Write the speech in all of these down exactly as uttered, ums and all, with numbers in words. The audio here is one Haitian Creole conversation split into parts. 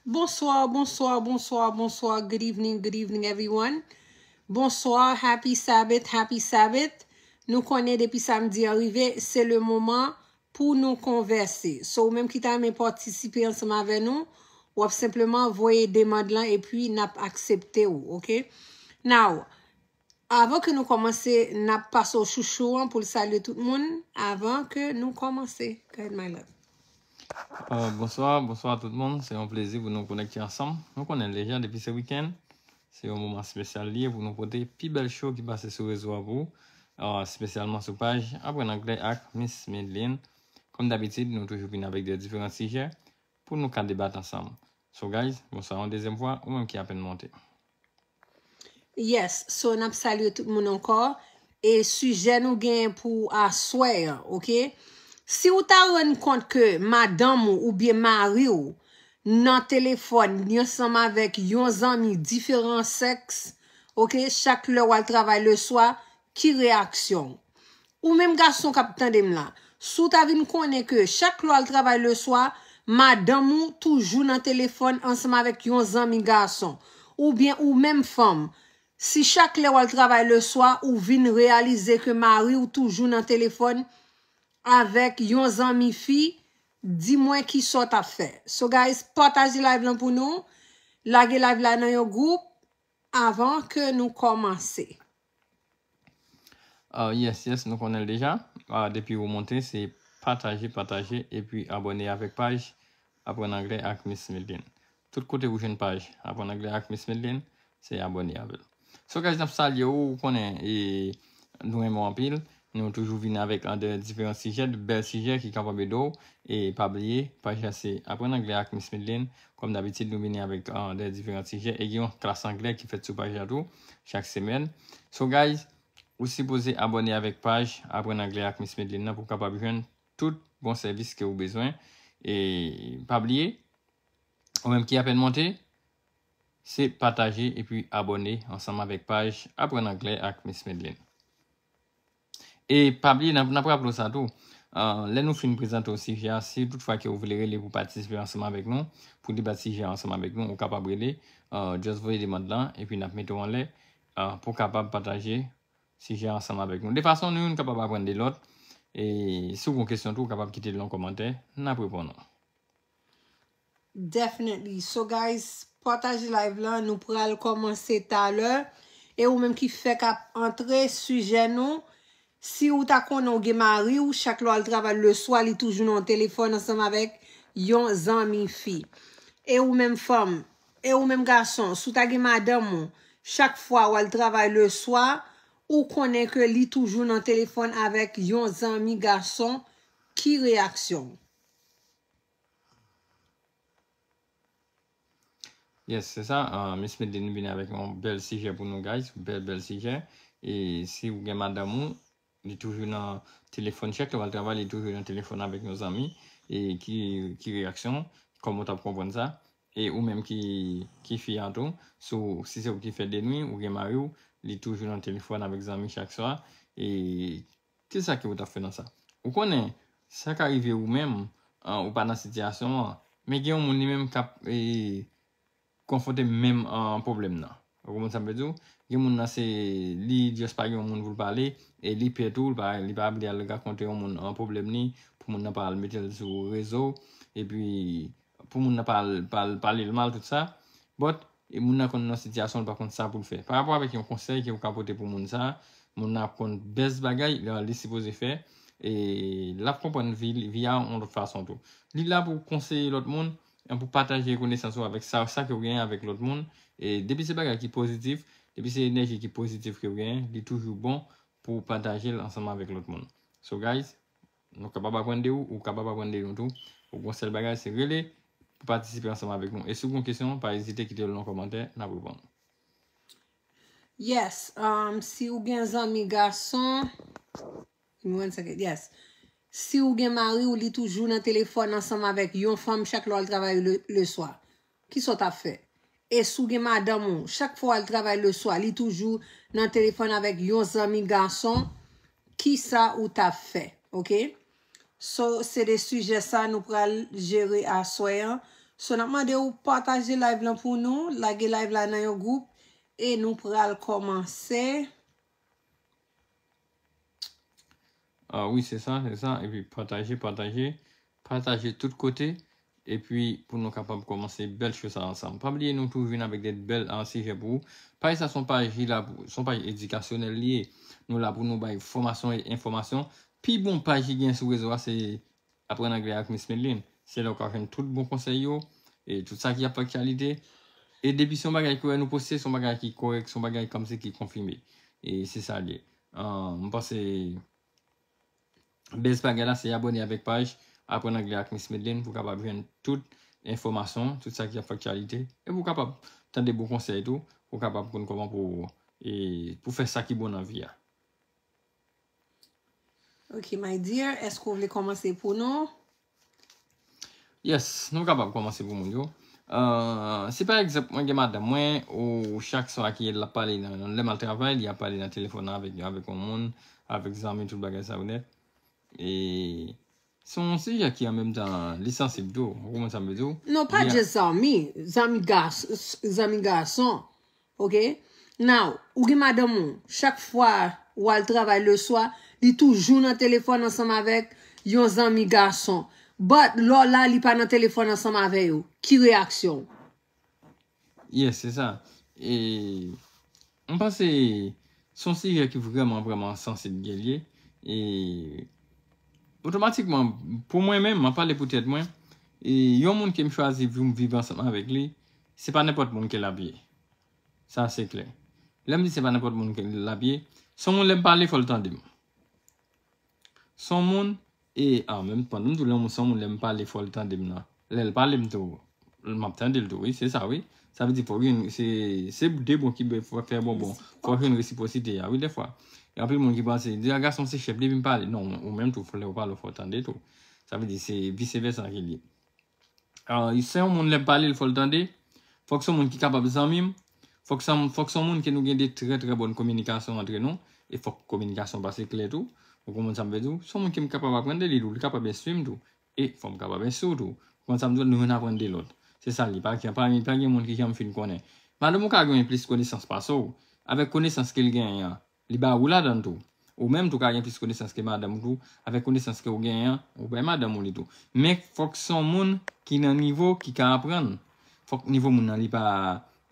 Bonsoir, bonsoir, bonsoir, bonsoir. Good evening, good evening, everyone. Bonsoir, happy Sabbath, happy Sabbath. Nou konnen depi samdi an rive, se le moman pou nou konvèse. So, ou menm ki ta renmen patisipe ansanm avè nou, w ap senpleman voye demann lan epi n ap aksepte w, oke? Now, avan ke nou kòmanse, n ap pase w chouchou an pou l salye tout moun avan ke nou kòmanse. Go ahead, my love. Uh, bonswa, bonswa tout moun. Se yon plezi pou nou konekte ansanm. Nou konnen deja depi se wikenn, se yon moman espesyal li ye pou nou pote pi bèl show ki pase sou rezo a pou ou, uh, espesyalman sou paj Aprann Anglè ak Miss Midlin. Kòm dabitid, nou toujou vin avèk de diferan sijè pou nou ka debat ansanm. So guys, bonswa yon dezyèm fwa, ou menm ki apèn monte. Yes, so n ap salye tout moun ankò. E sijè nou gen pou aswè an, oke? Si w ta rann kont ke madanm ou oubyen mari w nan telefòn li ansanm avèk yon zanmi diferan sèks, oke, chak lè w al travay leswa, ki reyaksyon w? Ou menm gason k ap tande m la, si w ta vin konnen ke chak lè w al travay leswa, madanm ou toujou nan telefòn ansanm avèk yon zanmi gason, oubyen ou menm fanm, si chak lè w al travay leswa, ou vin reyalize ke mari w toujou nan telefòn avèk yon zanmi fi, di mwen kisa w t ap fè. So guys, pataje live lan pou nou, lage live la nan yon gwoup avan ke nou kòmanse. Uh, yes, yes, nou konnen l deja. Uh, depi ou monte, se pataje, pataje, epi abòne avèk paj Aprann Anglè ak Miss Midlin. Tout kote ou jwenn paj Aprann Anglè ak Miss Midlin, se abòne avè l. So guys, n ap salye w, ou konnen e nou renmen w anpil. Nou toujou vin avèk an de diferan sijè, de bèl sijè ki kapab ede w. E pa bliye, paj la se Aprann Anglè ak Miss Midlin. Kòm dabitid, nou vini avèk an de diferan sijè. E gen yon klas anglè ki fèt sou paj la tou, chak semèn. So guys, ou sipoze abòne avèk paj Aprann Anglè ak Miss Midlin nan pou w kapab jwenn tout bon sèvis ke ou bezwen. E pa bliye, ou menm ki apèn monte, se pataje epi abòne ansanm avèk paj Aprann Anglè ak Miss Midlin. E pa bliye, n ap, n ap raple w sa tou. Uh, lè nou fin prezante w sijè a, si toutfwa ke ou vle rele pou patisipe ansanm avèk nou, pou debat sijè a ansanm avèk nou, ou kapab rele, uh, just voye demann lan, epi n ap mete w anlè, uh, pou w kapab pataje sijè a ansanm avèk nou. De fason nou youn kapab aprann de lòt. E si w gen kesyon tou, ou kapab kite l nan kòmantè, n ap reponn ou. Definitely. So guys, pataje live lan, nou pral kòmanse talè. E ou menm ki fèk ap antre, sijè nou, si ou ta konnen ou gen mari w, chak lè w al travay leswa, li toujou nan telefòn ansanm avèk yon zanmi fi. E ou menm fanm, e ou menm gason, si w ta gen madanm ou, chak fwa w al travay leswa, ou konnen ke li toujou nan telefòn avèk yon zanmi gason, ki reyaksyon w? Yes, se sa. Uh, Miss Medlin vini avèk yon bèl sijè pou nou, guys. Bèl, bèl sijè. E si ou gen madanm ou, li toujou nan telefòn, chak lè w al travay, li toujou nan telefòn avèk yon zanmi. E ki, ki reyaksyon? Kòman w t ap konprann sa? E ou menm ki, ki fi a tou, si w, si se ou ki fè de nwi, ou gen mari w, li toujou nan telefòn avèk zanmi chak swa. E kisa ke ou t ap fè nan sa? Ou konnen, sa ka rive ou menm, an, ou pa nan sitiyasyon an, men gen yon moun li menm k ap e, konfwonte menm an, pwoblèm nan. Ou konprann sa m vle di w? Gen moun nan se li just pa gen yon moun pou l pale, e li pè tou, li pa, li pa vle al rakonte yon moun an pwoblèm li, pou moun nan pa al mete l sou rezo, epi pou moun nan pa al, pa al pale l mal, tout sa. But, e moun nan konn nan sitiyasyon, li pa konn sa pou l fè. Pa rapò avèk yon konsèy ke ou ka pote pou moun sa, moun nan ap konn bèz bagay, li, li sipoze fè, e l ap konprann vi, vi a yon lòt fason tou. Li la pou konseye lòt moun, e pou pataje konesans ou avèk sa, sa ke ou genyen avèk lòt moun. E depi se bagay ki pozitif, depi se enèji ki pozitif ke ou genyen, li toujou bon pou w pataje l ansanm avèk lòt moun. So guys, nou kapab aprann de ou, ou kapab aprann de nou tou. Ou gon sèl bagay, se rele pou patisipe ansanm avèk nou. E si w gon kesyon, pa ezite kite l nan kòmantè, n ap reponn ou. Yes, um, si ou gen zanmi gason, give me one second, yes. Si ou gen mari w, li toujou nan telefòn ansanm avèk yon fanm chak lè w al travay le, leswa. Kisa w t ap fè? E si w gen madanm ou, chak fwa w al travay leswa, li toujou nan telefòn avèk yon zanmi gason, kisa ou t ap fè? Oke? So, se de sijè sa nou pral jere aswè an. So, n ap mande w pataje live lan pou nou, lage live la nan yon gwoup, e nou pral kòmanse. Ah wi, se sa, se sa. Epi pataje, pataje, pataje tout kote. Epi pou nou kapab kòmanse bèl cho sa ansanm. Pa bliye nou toujou vin avèk de bèl ah, sijè pou ou. Paj sa se yon paj ki la pou, se yon paj edikasyonèl li ye. Nou la pou nou bay fòmasyon e enfòmasyon. Pi bon paj ki gen sou rezo a se Aprann Anglè ak Miss Medline. Se la ou ka jwenn tout bon konsèy yo, e tout sa ki ap fè aktyalite. E depi se yon bagay ki wè nou poste, se yon bagay ki kòrèk, se yon bagay kòmsi ki konfime. E se sa l ye. Ah, m panse bèz bagay la se abòne avèk paj Aprann Anglè ak Miss Medline pou w kapab jwenn tout enfòmasyon, tout sa ki ap fè aktyalite. E pou w kapab tande bon konsèy tou, pou w kapab konn kòman pou, e, pou fè sa ki bon nan vi a. Ok, my dear, èske w vle kòmanse pou nou? Yes, nou kapab kòmanse pou moun yo. Uh, si pa egzanp, mwen gen madanm mwen, ou chak swa ki l ap pale nan, nan lè m al travay, li ap pale nan telefòn nan avèk, avèk yon moun, avèk zanmi, tout bagay sa yo nèt. E se yon sijè ki an menm tan, li sansib tou. Ou konprann sa m vle di w? Non, pa just zanmi, zanmi gason, zanmi gason. Ok? Now, ou gen madanm ou, chak fwa w al travay leswa, li toujou nan telefòn ansanm avèk yon zanmi gason. But, lè w la, li pa nan telefòn ansanm avè yo. Ki reyaksyon w? Yes, se sa. E, m panse se yon sijè ki vrèman, vrèman sansib gen li ye. E, otomatikman, pou mwen menm, m ap pale pou tèt mwen, e, yon moun ke m chwazi pou m viv ansanm avèk li, se pa nenpòt moun ke l ap ye. Sa se klè. Lè m di se pa nenpòt moun ke l ap ye, se yon moun lè m pale fò l tande m. Se yon moun, e, a, menm pandan m di w lè yon moun se yon moun lè m pale fò l tande m nan. Lè l pale m tou, m ap tande l tou, wi, se sa, wi. Sa vle di fò gen, se, se de bon ki fè bonbon. Fò gen resipwosite a, wi, dèfwa. E anpil moun ki panse, di a gason se chèf depi m pale. Non, ou menm tou, lè ou pale, fò w tande tou. Sa vle di se vise vèsa ki li ye. Ah, se yon moun lè m pale l fò l tande. Fòk se yon moun ki kapab zanmi m. Fòk se, fòk se yon moun ke nou gen de trè, trè bòn kominikasyon antre nou. E fòk kominikasyon pase klè tou. Ou konprann sa m vle di w? Se yon moun ke m kapab aprann de li tou. Li kapab enstwi m tou. E fò m kapab enstwi w tou. Ou konprann sa m di w? Nou youn aprann de lòt. Se sa li. Pa gen, pa, pa gen moun ki janm fin konnen. Madanm ou ka gen plis konesans pase w. Avèk konesans ke l genyen an, li ba ou ladan l tou. Ou menm tou ka gen plis konesans ke madanm ou tou, avèk konesans ke ou genyen an, ou bay madanm ou li tou. Men fòk se yon moun ki nan nivo, ki ka aprann. Fòk nivo moun nan li pa,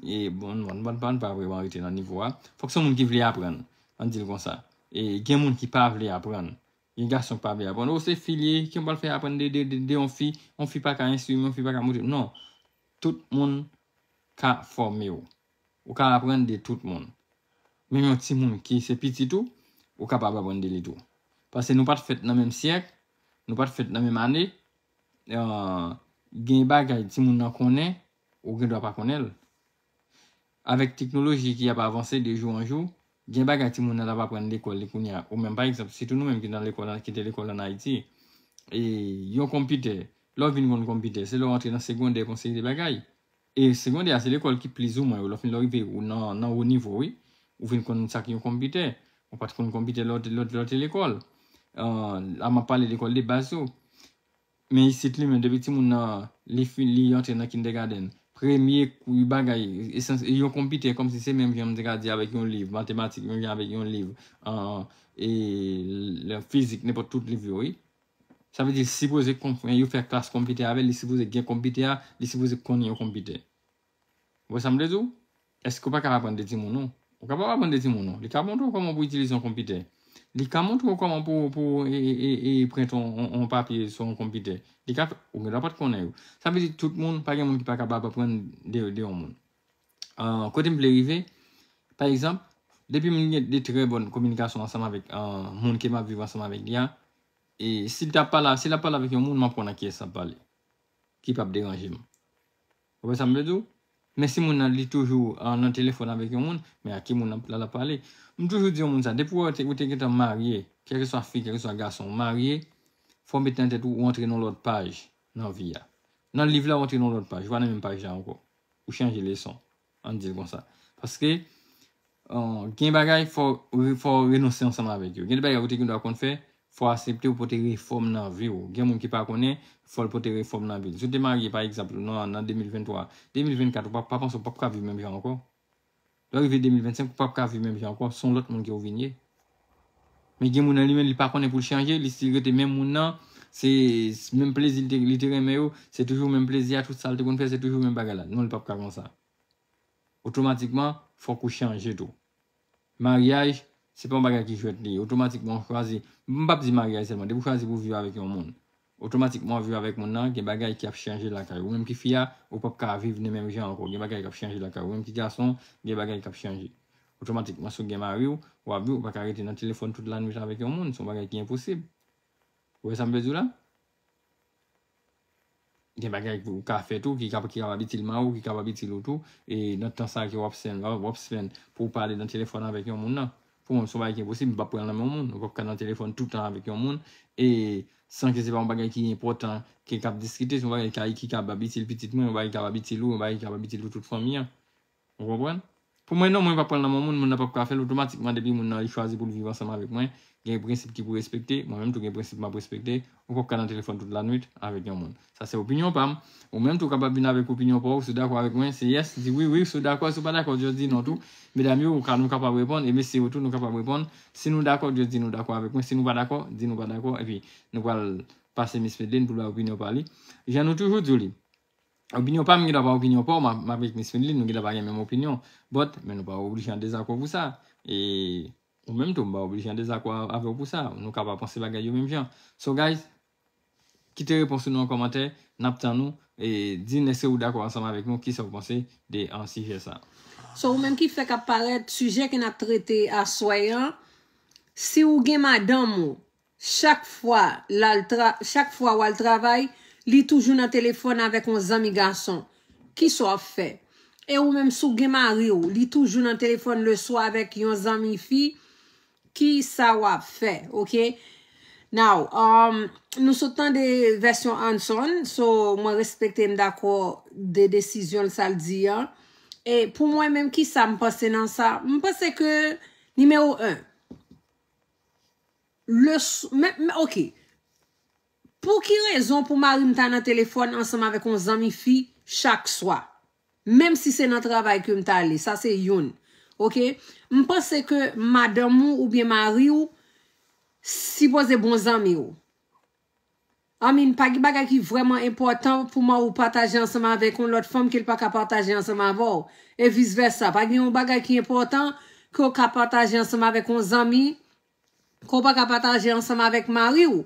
e, bon, bon, bon, bon, pa vrèman rete nan nivo a. Fòk se yon moun ki vle aprann. Ann di l konsa. E gen moun ki pa vle aprann. Gen gason ki pa vle aprann. O, se fi l ye, ki m pral fè aprann de, de, de, de yon fi, yon fi pa ka enstwi m, yon fi pa ka montre m. Non. Tout moun ka fòme w. Ou ka aprann de tout moun. Menm yon timoun ki se pitit ou, ou kapab aprann de li tou. Paske nou pa t fèt nan menm syèk, nou pa t fèt nan menm ane. Ah, gen bagay timoun nan konnen, ou gen dwa pa konnen l. Avèk teknoloji ki ap avanse de jou an jou, gen bagay timoun nan ap aprann lekòl li kounye a. Ou menm, pa egzanp, sitou nou menm ki nan lekòl, ki te lekòl ann Ayiti, e yon konpitè, lè w vin konn konpitè, se lè w antre nan segondè, yon seri de bagay. E segondè a, se lekòl ki plizoumwen, lè w fin lè w rive ou nan, nan wo nivo, wi. Ou vin konn sa ki yon konpitè. Ou pa t konn konpitè lè w te, lè w te, lè w te lekòl. Ah, la m ap pale lekòl de baz yo. Men isit li menm, depi timoun nan, li fin, li antre nan kindergarten, premye kou bagay, esans, yon konpitè, kòmsi se menm jan m te ka di avèk yon liv, matematik, menm jan avèk yon liv, an, e, fizik, nenpòt tout liv yo, wi. Sa vle di, li sipoze konprann, yo fè klas konpitè avè l, li sipoze gen konpitè a, li sipoze konnen yon konpitè. Ou wè sa m vle di w? Èske w pa ka aprann de timoun ou? Ou kapab aprann de timoun ou. Li ka montre w kòman pou itilize yon konpitè. Li ka montre w kòman pou, pou e, e, e, e prent yon, yon, yon papye sou yon konpitè. Li ka fè, ou gen dwa pa t konnen yo. Sa vle di tout moun, pa gen moun ki pa kapab aprann de, de yon moun. Ah, kote m vle rive, pa egzanp, depi m gen de trè bòn kominikasyon ansanm avèk, ah, moun ke m ap viv ansanm avèk li a, e si l t ap pale, si l ap pale avèk yon moun, m ap konnen kiyès l ap pale. Ki p ap deranje m. Ou wè sa m vle di w? Men si moun nan li toujou, ah, nan telefòn avèk yon moun, men a ki moun nan l ap pale? M toujou di yon moun sa, depi w te, ou te gentan marye, kèlkeswa fi, kèlkeswa gason, ou marye, fò w met nan tèt ou, ou antre nan lòt paj nan vi a. Nan liv la, ou antre nan lòt paj, ou pa nan menm paj la ankò. Ou chanje leson. Ann di l konsa. Paske, ah, gen bagay, fò, fò w renonse ansanm avèk yo. Gen de bagay ou te gen dwa konn fè, Fò w aksepte w pote refòm nan vi w. Gen moun ki pa konnen, fò l pote refòm nan vi l. Si w te marye, pa egzanp, nan, nan de mil venntwa, de mil vennkat, ou pa, pa panse w p ap ka viv menm jan ankò. Lè w rive de mil vennsenk, ou p ap ka viv menm jan ankò, se yon lòt moun ke w vin ye. Men gen moun nan li menm, li pa konnen pou l chanje, li still rete menm moun nan, se menm plezi li te, li te renmen yo, se toujou menm plezi a, tout sa l te konn fè, se toujou menm bagay la. Non, li p ap ka konsa. Otomatikman, fòk ou chanje tou. Maryaj, se pa yon bagay ki jwèt li ye. Otomatikman, ou chwazi. M p ap di maryaj sèlman. Depi ou chwazi pou viv avèk yon moun, otomatikman, w ap viv avèk moun nan, gen bagay ki ap chanje lakay ou. Ou menm ki fi a, ou p ap ka viv nan menm jan ankò. Gen bagay k ap chanje lakay ou. Ou menm ki gason, gen bagay k ap chanje. Otomatikman, si w gen mari w, w ap viv, ou pa ka rete nan telefòn tout lannuit avèk yon moun. Se yon bagay ki enposib. Ou wè sa m vle di w la? Gen bagay ou ka fè tou ki kap-, ki kapab itil mari w, ki kapab itil ou tou. E nan tan sa ke w ap spend, w ap spend pou w pale nan telefòn avèk yon moun nan. Pou mwen, se yon bagay ki enposib, m p ap pran l nan men yon moun. Ou p ap ka nan telefòn tout tan avèk yon moun. E san ke se pa yon bagay ki enpòtan ke k ap diskite, se yon bagay ki, ki kapab itil pitit mwen, yon bagay ki kapab itil ou, yon bagay ki kapab itil ou tout fanmi an. Ou konprann? Pou mwen, non, mwen pa pran l nan men moun, moun nan p ap ka fè l otomatikman depi moun nan li chwazi pou l viv ansanm avèk mwen. Gen prensip ki pou respekte, mwen menm tou gen prensip m ap respekte. Ou p ap ka nan telefòn tout lannuit avèk yon moun. Sa se opinyon pa m. Ou menm tou kapab vin avèk opinyon pa w, si w dakò avèk mwen, se yes, di wi, wi, si w dakò, si w pa dakò, just di non tou. Medam yo, ou ka, nou kapab reponn, e mesye yo tou, nou kapab reponn. Si nou dakò, just di nou dakò avèk mwen. Si nou pa dakò, di nou pa dakò. Epi, nou pral pase Miss Medline pou l bay opinyon pa li. Jan nou toujou di w li. Opinyon pa m gen dwa pa opinyon pa w, m a-, m avèk Miss Medline, nou gen dwa pa gen menm opinyon. But, men nou pa oblije an dezakò pou sa. E ou menm tou, m pa oblije an dezakò a-, avè w pou sa. Nou ka pa panse bagay yo menm jan. So, guys, kite repons ou nan kòmantè, n ap tann ou, e di n èske ou dakò ansanm avèk nou, kisa w panse de, an, sijè sa. So, ou menm ki fèk ap parèt, sijè ke n ap trete aswè an, si ou gen madanm ou, chak fwa l al tra-, chak fwa w al travay, li toujou nan telefòn avèk yon zanmi gason. Kisa w ap fè? E ou menm, si w gen mari w, li toujou nan telefòn leswa avèk yon zanmi fi, kisa w ap fè? Oke? Now, um, nou sot tande vèsyon Anson, so mwen respekte, m dakò de desizyon l, sa l di an. E pou mwen menm, kisa m panse nan sa? M panse ke, nimewo en, le s-, men, men, oke. Pou ki rezon pou mari m ta nan telefòn ansanm avèk yon zanmi fi chak swa? Menm si se nan travay ke m t ale, sa se youn. Oke? M panse ke madanm ou oubyen mari w sipoze bon zanmi w. I mean, pa gen bagay ki vrèman enpòtan pou mari w pataje ansanm avèk yon lòt fanm ke l pa ka pataje ansanm avè w. E vis vèsa. Pa gen yon bagay ki enpòtan ke w ka pataje ansanm avèk yon zanmi ke w pa ka pataje ansanm avèk mari w.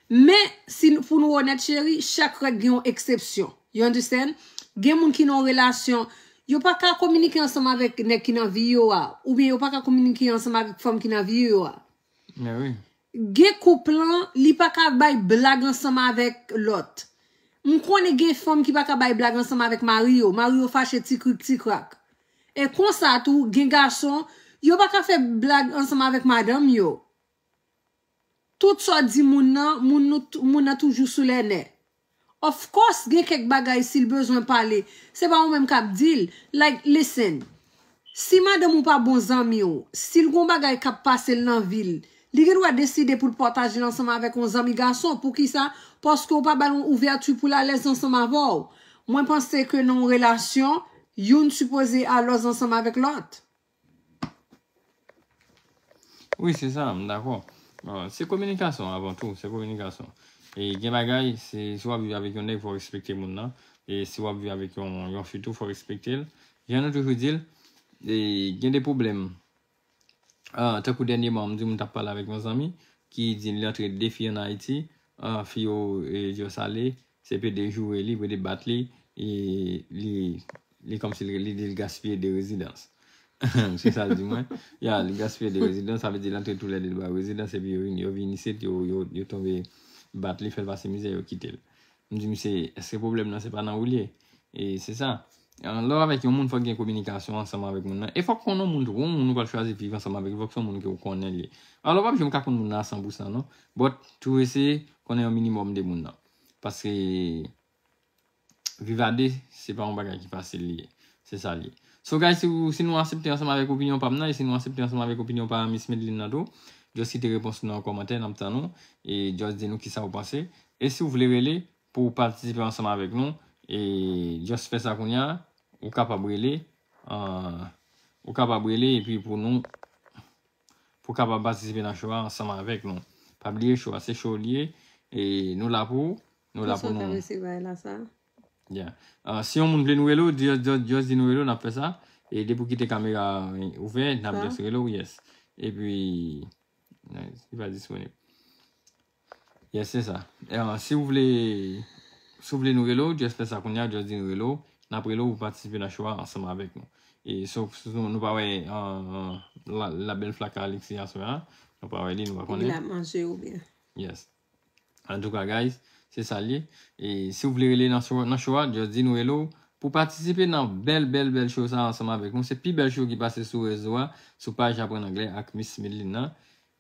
Men, si n-, pou nou onèt, cheri, chak règ gen yon eksepsyon. You understand? Gen moun ki nan yon relasyon, yo pa ka kominike ansanm avèk nèg ki nan vi yo a, oubyen yo pa ka kominike ansanm avèk fanm ki nan vi yo a. Men wi. Gen koup lan, li pa ka bay blag ansanm avèk lòt. M konnen gen fanm ki pa ka bay blag ansanm avèk mari yo. Mari yo fache ti krik, ti krak. E konsa tou, gen gason, yo pa ka fè blag ansanm avèk madanm yo. Tout sa w di moun nan, moun nou t-, moun nan toujou sou lè nè. Of course, gen kèk bagay, si l bezwen pale, se pa ou menm k ap di l. Like, listen, si madanm ou pa bon zanmi w, si l gon bagay k ap pase l nan vi l, li gen dwa deside pou l pataje l ansanm avèk yon zanmi gason. Poukisa? Paske w pa ba l yon ouvèti pou l alèz ansanm avè w. Mwen panse ke nan yon relasyon, youn sipoze alèz ansanm avèk lòt. Wi, se sa, m dakò. Bon, se kominikasyon avan tou, se kominikasyon. E gen bagay, se, si w ap viv avèk yon nèg, fò w respekte moun nan. E si w ap viv avèk yon, yon fi tou, fò w respekte l. Jan nou toujou di l, e gen de pwoblèm. Ah, tankou dènyèman, m di m t ap pale avèk yon zanmi ki di li antre de fi ann Ayiti, ah, fi yo, e, just ale, se pede joure li, pede bat li, e li, li kòmsi li, li di l gaspiye de rezidans. Se sa l di mwen. Ya, li gaspiye de rezidans, sa vle di l antre toulède ba rezidans, epi yo vin, yo vin isit, yo, yo, yo tonbe bat li, fè l pase mizè, yo kite l. M di misye, èske pwoblèm nan se pa nan ou l ye? E se sa. Lè w avèk yon moun, fòk gen kominikasyon ansanm avèk moun nan. E fòk konnen yon moun tou, yon moun ou pral chwazi viv ansanm avèk li, fòk se yon moun ke w konnen l ye. Alò, w p ap janm ka konn moun nan a san pou san, non. But, tou eseye konnen yon minimòm de moun nan. Paske viv a de, se pa yon bagay ki fasil li ye. Se sa l ye. So guys, si, si nou aksepte ansanm avèk opinyon pa m nan, e si nou aksepte ansanm avèk opinyon pa Miss Medline nan tou, just kite repons ou nan kòmantè, n ap tann ou, e just di nou kisa ou panse. E si w vle rele pou w patisipe ansanm avèk nou, e just fè sa kounye a, ou kapab rele, uh, ou kapab rele epi pou nou, pou w kapab patisipe nan show a ansanm avèk nou. Pa bliye show a se show li ye, e nou la pou, nou la pou nou. Yeah. Uh, si yon moun vle nou rele w, just, just, just di nou rele w, n ap fè sa. E depi w kite kamera ouvè, n ap just rele w, yes. Epi, nice, li pa disponib. Yes, se sa. E, uh, si w vle, si w vle nou rele w, just fè sa kounye a, just di nou rele w. N ap rele w pou patisipe nan show a ansanm avèk nou. E so, so nou pa wè uh, la, la bèl flaka Alexis aswè a. Nou pa wè li, nou pa konnen. Li la manje oubyen? Yes. Antouka, guys, se sa l ye. E si w vle rele nan show, nan show a, just di nou hello. Pou patisipe nan bèl, bèl, bèl show sa ansanm avèk nou. Se pi bèl show ki pase sou rezo a, sou paj Aprann Anglè ak Miss Medline nan.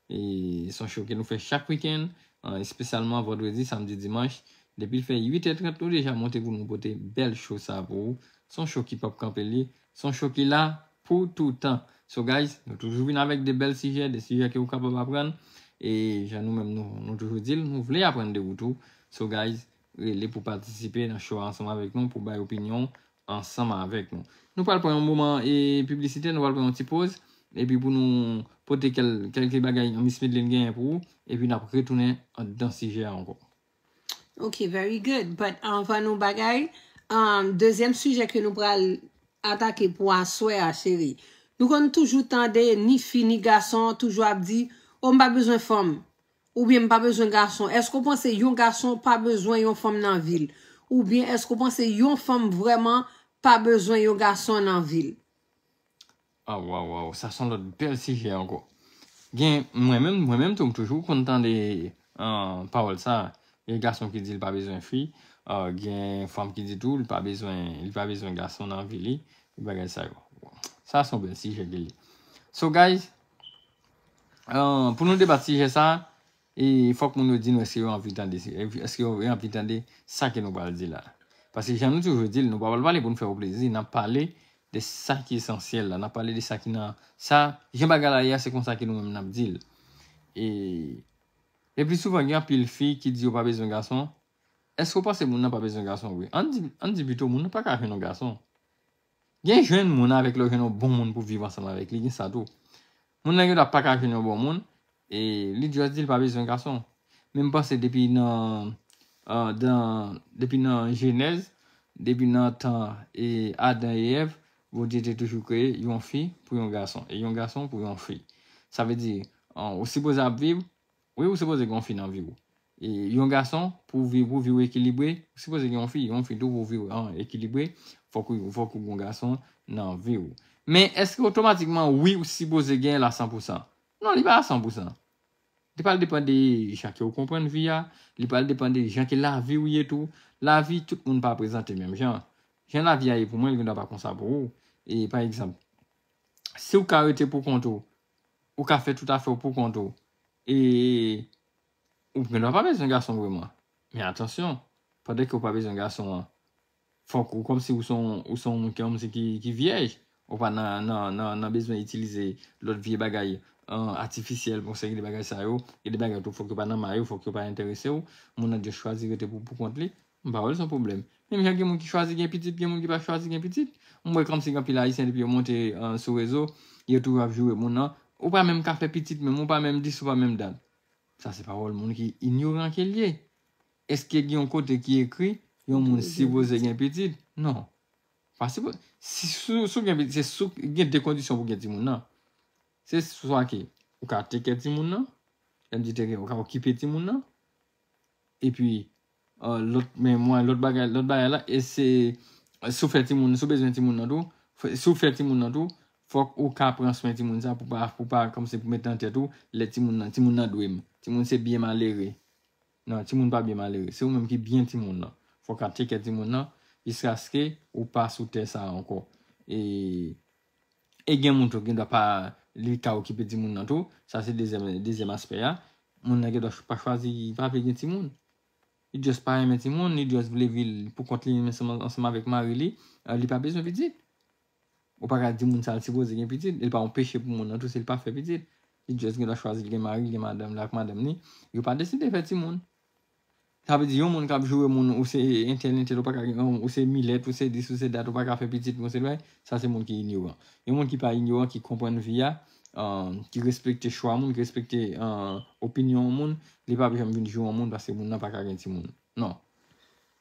E se yon show ke nou fè chak wikenn, uh, espesyalman vandredi, samdi, dimanch. Depi l fè uit è trant, nou deja monte pou nou pote bèl show sa pou ou. Se yon show ki p ap kanpe li. Se yon show ki la pou toutan. So guys, nou toujou vin avèk de bèl sijè, de sijè ke ou kapab aprann. E jan nou menm nou, nou toujou di l, nou vle aprann de ou tou. So guys, rele pou patisipe nan show a ansanm avèk nou, pou bay opinyon ansanm avèk nou. Nou pral pran yon moman e piblisitè, nou pral pran yon ti poz, epi pou nou pote kèl, kèlke bagay Miss Medline genyen pou ou, epi n ap retounen anndan sijè a ankò. Ok, very good. But anvan nou bagay, um, dezyèm sijè ke nou pral atake pou aswè a, cheri. Nou konn toujou tande ni fi ni gason toujou ap di, o, m pa bezwen fanm. Oubyen m pa bezwen gason. Èske w panse yon gason pa bezwen yon fanm nan vi l? Oubyen èske w panse yon fanm vrèman pa bezwen yon gason nan vi l? Ah, waw, waw, sa se yon lòt bèl sijè ankò. Gen, mwen menm, mwen menm tou, m toujou konn tande uh, pawòl sa. Gen gason ki di l pa bezwen fi, uh, gen fanm ki di tou l pa bezwen, li pa bezwen gason nan vi li, bagay sa yo. Sa se yon bèl sijè ke li. So guys, uh, pou nou debat sijè sa, e fòk moun yo di nou èske yo anvi tande, èske yo anvi tande sa ke nou pral di la. Paske jan nou toujou di l, nou pa pral pale pou nou fè yo plezi, n ap pale de sa ki esansyèl la, n ap pale de sa ki nan, sa, jan bagay la ye a, se konsa ke nou menm n ap di l. E le pli souvan, gen anpil fi ki di yo pa bezwen gason. Èske w panse moun nan pa bezwen gason vre? Ann di, ann di pito, moun nan pa ka jwenn yon gason. Gen jwenn moun avèk lè w jwenn yon bon moun pou viv ansanm avèk li, gen sa tou. Moun nan gen dwa pa ka jwenn yon bon moun, e li just di l pa bezwen gason. Men m panse depi nan, uh, dan, depi nan Jenèz, depi nan tan e Adan e Èv, Bondye te toujou kreye yon fi pou yon gason, e yon gason pou yon fi. Sa vle di, uh, ou sipoze ap viv, wi, ou sipoze gen yon fi nan vi w. E yon gason, pou viv, pou vi w ekilibre, ou sipoze gen yon fi, yon fi tou pou vi w an ekilibre, fòk ou, fòk ou gen yon gason nan vi w. Men èske otomatikman, wi, ou sipoze gen l a san pou san? Non, li pa a san pou san. Li pral depann de jan ke ou konprann vi a, li pral depann de jan ke lavi w ye tou. Lavi, tout moun pa prezante menm jan. Jan lavi a ye pou mwen, li gendwa pa konsa pou ou. E pa egzanp, si w ka rete pou kont ou, ou ka fè tout afè w pou kont ou, e ou gendwa pa bezwen gason vrèman. Men atansyon, pandan ke w pa bezwen gason an, fòk ou kòmsi ou se yon, ou se yon moun ki, kòmsi ki, ki vyèj. Ou pa nan, nan, nan, nan bezwen itilize lòt vye bagay, uh, atifisyèl, bon, se de bagay sa yo, e de bagay tou fòk yo pa nan may ou, fòk yo pa enterese w. Moun nan just chwazi rete pou, pou kont li. M pa wè l se yon pwoblèm. Menm jan gen moun ki chwazi gen pitit, gen moun ki pa chwazi gen pitit. M wè kòmsi gen anpil Ayisyen depi yo monte, uh, sou rezo, yo toujou ap joure moun nan. Ou pa menm ka fè pitit menm, ou pa menm dis, ou pa menm dat. Sa se pawòl moun ki inyoran ke l ye. Èske gen yon kote ki ekri yon moun sipoze gen pitit? Non. Pa sipoze. Si, si, si w gen pitit, se si w gen de kondisyon pou gen timoun nan. Se swa ke ou ka take care timoun nan, lè m di take care, ou ka okipe timoun nan, epi, uh, lòt, men mwen, lòt bagay, lòt bagay la, e se, si w fè timoun, si w bezwen timoun nan tou, fè, si w fè timoun nan tou, fòk ou ka pran swen timoun sa pou pa, pou pa, kòmsi pou mete nan tèt ou, lè timoun nan, timoun nan dwe m. Timoun se byen malere. Non, timoun pa byen malere. Se ou menm ki byen timoun nan. Fòk ap take care timoun nan, jiskaske ou pa sou tè sa a ankò. E, e gen moun tou ki gendwa pa, li ka okipe timoun nan tou. Sa se dezyèm, dezyèm aspè a. Moun nan gendwa pa chwazi, pa vle gen timoun. Li just pa renmen timoun, li just vle viv pou kont li menm ansanm, ansanm avèk mari li. Euh, li pa bezwen pitit. Ou pa ka di moun sa l sipoze gen pitit, e l pa yon peche pou moun nan tou si l pa fè pitit. Li just gen dwa chwazi l gen mari, l gen madanm, l ak madanm li. Yo pa deside fè timoun. Sa vle di yon moun k ap joure moun, ou se entèl, entèl, ou pa ka gen, ou se milèt, ou se dis, ou se dat, ou pa ka fè pitit, ou se lwen, sa se moun ki inyoran. Yon moun ki pa inyoran, ki konprann vi a, um, ki respekte chwa moun, ki respekte, uh, opinyon moun, li p ap janm vin joure yon moun paske moun nan pa ka gen timoun. Non.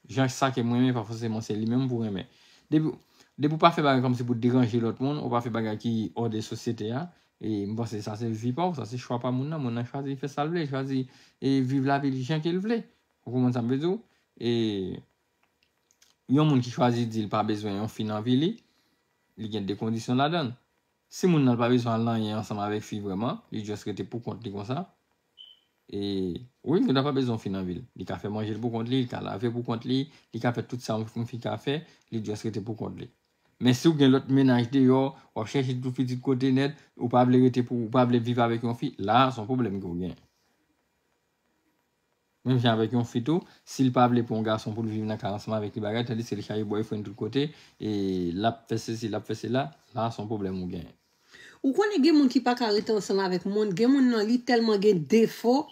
Jan sa ke m renmen, pa fòseman se li menm pou renmen. Depi, depi w pa fè bagay kòmsi pou deranje lòt moun, ou pa fè bagay ki hors de sosyete a, e m panse sa se vi pa w, sa se chwa pa moun nan. Moun nan chwazi fè sa l vle, chwazi e viv lavi li jan ke l vle. Ou konprann sa m vle di w? E yon moun ki chwazi di l pa bezwen yon fi nan vi li, li gen de kondisyon ladan l. Si moun nan pa bezwen al nan anyen ansanm avèk fi vrèman, li just rete pou kont li konsa. E wi, moun nan pa bezwen yon fi nan vi l. Li ka fè manje l pou kont li, li ka lave pou kont li, li ka fè tout sa yon fi ka fè, li just rete pou kont li. Men si w gen lòt mennaj deyò, w ap chèche tout pitit kote nèt, ou pa vle rete pou, ou pa vle viv avèk yon fi, la a se yon pwoblèm ke w gen. Menm jan avèk yon fi tou, si l pa vle pou yon gason pou l viv nan kay ansanm avèk li bagay, tandiske li chaje boyfriend tout kote, e l ap fè sesi, l ap fè sela, la se yon pwoblèm ou genyen. Ou konnen gen moun ki pa ka rete ansanm avèk moun, gen moun nan li tèlman gen defo,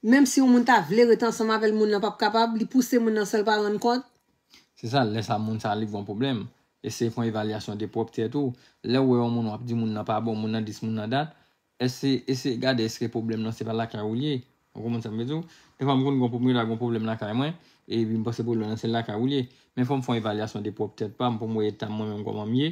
menm si yon moun ta vle rete ansanm avè l, moun nan p ap kapab, li pouse moun nan san l pa rann kont. Se sa, lè sa moun sa li gon pwoblèm. Eseye fè yon evalyasyon de pwòp tèt ou. Lè w wè yon moun w ap di moun nan pa bon, moun nan dis, moun nan dat, Èske, èske, gade èske pwoblèm nan se pa lakay ou l ye? Ou konprann sa m vle di w? Defwa m konn gon pwoblèm, gon pwoblèm lakay mwen, epi m panse pwoblèm nan se lakay ou l ye. Men fò m fè yon evalyasyon de pwòp tèt pa m pou m wè eta m mwen menm kòman m ye,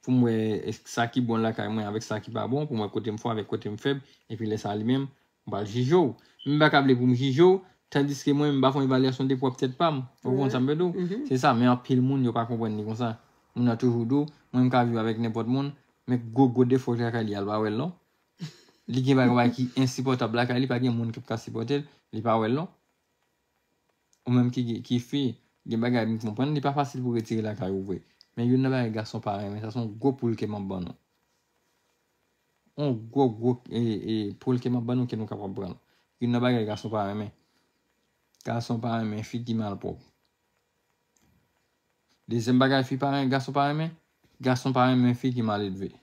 pou m wè sa ki bon lakay mwen avèk sa ki pa bon, pou m wè kote m fò avèk kote m fèb, epi lè sa li menm, m pral jije w. M pa ka vle pou m jije w, tandiske mwen menm m pa fè yon evalyasyon de pwòp tèt pa m. Ou konprann sa m vle di w? Se sa, men anpil moun yo pa konprann li konsa. Moun nan toujou di w, mwen m ka viv avèk nenpòt moun, men gwo gwo defo lakay li a l pa wè l non. Li gen bagay ki ensipòtab lakay li, pa gen moun ki p ka sipòte l, li pa wè l non. Ou menm ki, ki fi, gen bagay m konprann, li pa fasil pou retire lakay ou vre. Men youn nan bagay gason pa renmen, sa se yon gwo poul ke m ap ban nou. Yon gwo gwo e, e, poul ke m ap ban nou ke nou kapab pran. Youn nan bagay gason pa renmen. Gason pa renmen fi ki malpwòp. Dezyèm bagay fi pa renmen, gason pa renmen, gason pa renmen fi ki maledve.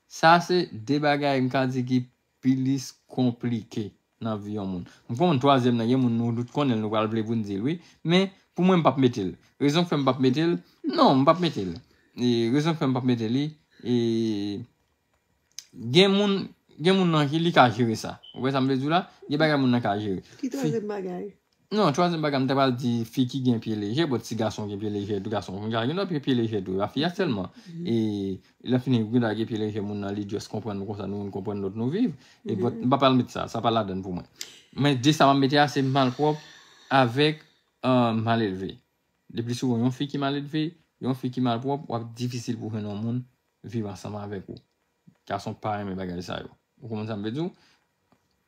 Sa se de bagay m ka di ki plis konplike nan vi yon moun. M konprann twazyèm nan, gen moun nou tout konnen l, nou pral vle pou n di l, wi. Men, pou mwen, m p ap mete l. Rezon k fè m p ap mete l, non, m p ap mete l. E rezon k fè m p ap mete li, e gen moun, gen moun nan ki li ka jere sa. Ou wè sa m vle di w la? Gen bagay moun nan ka jere. Ki twazyèm bagay? Non, twazyèm bagay, m ta pral di fi ki gen pye lejè, bon, ti gason gen pye lejè, tou gason konn ka gen lòt pye lejè tou, pa fi a sèlman. E lè fini, ou gen dwa gen pye lejè, moun nan li just konprann nou konsa, nou konprann lòt nou viv. E bon, m pa pral met sa, sa pa ladan l pou mwen. Men de sa m ap mete a, se malpwòp avèk, euh, malelve. Depi souvan, yon fi ki maledve, yon fi ki malpwòp, w ap difisil pou jwenn yon moun viv ansanm avèk ou. Gason pa renmen bagay sa yo. Ou konprann sa m vle di w?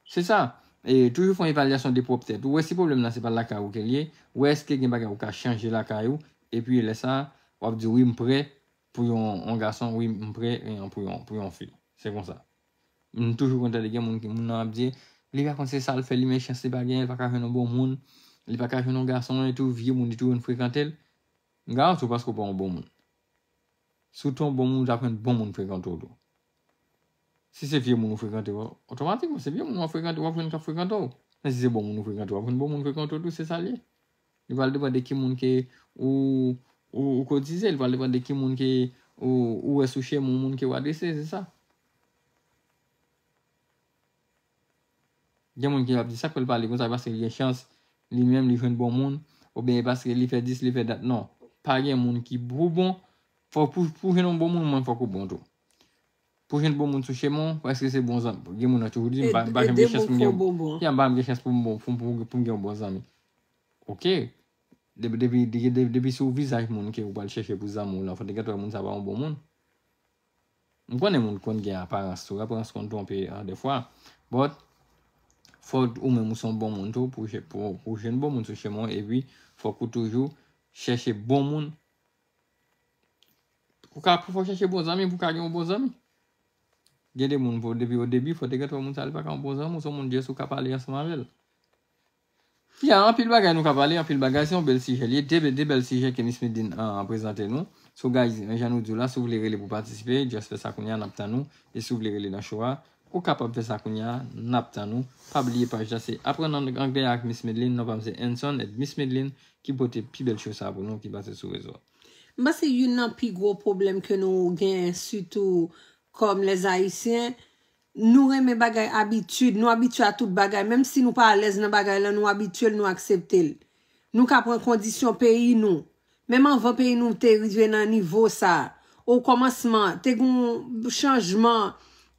Se sa. E toujou fè yon evalyasyon de pwòp tèt ou. Wè si pwoblèm nan se pa lakay ou ke l ye. Wè èske gen bagay ou ka chanje lakay ou. Epi lè sa, w ap di wi, m prè pou yon, yon gason, wi, m prè, e, pou yon, pou yon fi. Se konsa. M toujou konn tande gen moun ki, moun nan ap di, li pa konn se sa l fè, li mechans, li pa genyen, li pa ka jwenn yon bon moun, li pa ka jwenn yon gason, li tou vye moun, li tou vin frekante l. M garanti w paske w pa yon bon moun. Si w te yon bon moun, w t ap jwenn bon moun frekante w tou. Si se vye moun ou frekante, otomatikman, se vye moun w ap frekante, w ap jwenn k ap frekante w. Men si se bon moun ou frekante, w ap jwenn bon moun frekante w tou, se sa l ye. Li pral depann de ki moun ke ou, ou, ou kotize, li pral depann de ki moun ke ou, ou wè sou chemen w, moun ke w adrese, se sa. Gen moun ki ap di sa k fè l pale konsa, paske li gen chans, li menm li jwenn bon moun, oubyen paske li fè dis, li fè dat. Non, pa gen moun ki pou bon. Fò pou, pou jwenn yon bon moun, mwen fòk ou bon tou. Pou jwenn bon moun sou chemen w, èske se bon zanmi? Gen moun nan toujou di, m pa, m pa janm gen chans pou m gen, ya, m pa janm gen chans pou m bon, pou, pou, pou m gen yon bon zanmi. Oke. Depi, depi, depi, depi sou vizaj moun ke ou pral chèche pou zanmi w lan, fò te gentan wè moun sa pa yon bon moun. M konnen moun konn gen aparans tou, aparans konn twonpe an dèfwa. But, fò ou menm ou se yon bon moun tou, pou, pou, pou jwenn bon moun sou chemen w, epi fòk ou toujou chèche bon moun. Ou ka, pou fò chèche bon zanmi, pou ka gen yon bon zanmi. Gen de moun, pou, depi o debi, fò te gentan wè moun sa, li pa ka yon bon zanmi, ou se yon moun just ou ka pale ansanm avè l. Ya, anpil bagay nou ka pale, anpil bagay, se yon bèl sijè li ye, de, de bèl sijè ke Miss Medline an prezante nou. So guys, jan nou di w la, si w vle rele pou patisipe, just fè sa kounye a, n ap tann ou. E si w vle rele nan show a, ou kapab fè sa kounye a, n ap tann ou. Pa bliye paj la se Aprann Ang- Anglè ak Miss Medline, non pa m se Anson et Miss Medline ki pote pi bèl show sa pou nou ki pase sou rezo a. M panse youn nan pi gwo pwoblèm ke nou gen, sitou kòm lèzayisyen, nou renmen bagay abitid, nou abitye a tout bagay. Menm si nou pa alèz nan bagay lan, nou abitye l, nou aksepte l. Nou ka pran kondisyon peyi nou. Menm anvan peyi nou te rive nan nivo sa, o kòmansman, te gen yon chanjman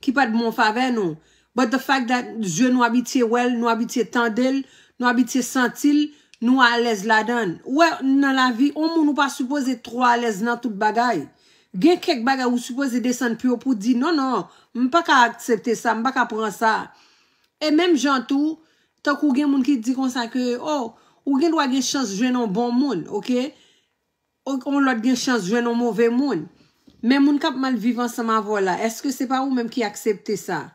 ki pa t bon favè nou. But the fact that zye nou abitye wè l, nou abitye tande l, nou abitye santi l, nou alèz ladan l. Ou wè, nan lavi, yon moun ou pa sipoze twò alèz nan tout bagay. Gen kèk bagay ou sipoze desann pi wo pou di, "Non, non, m pa ka aksepte sa, m pa ka pran sa." E menm jan tou, tankou gen moun ki di konsa ke, "Oh, ou gen dwa gen chans jwenn yon bon moun, oke? Ou, yon lòt gen chans jwenn yon move moun." Men moun k ap mal viv ansanm avè w la, èske se pa ou menm ki aksepte sa?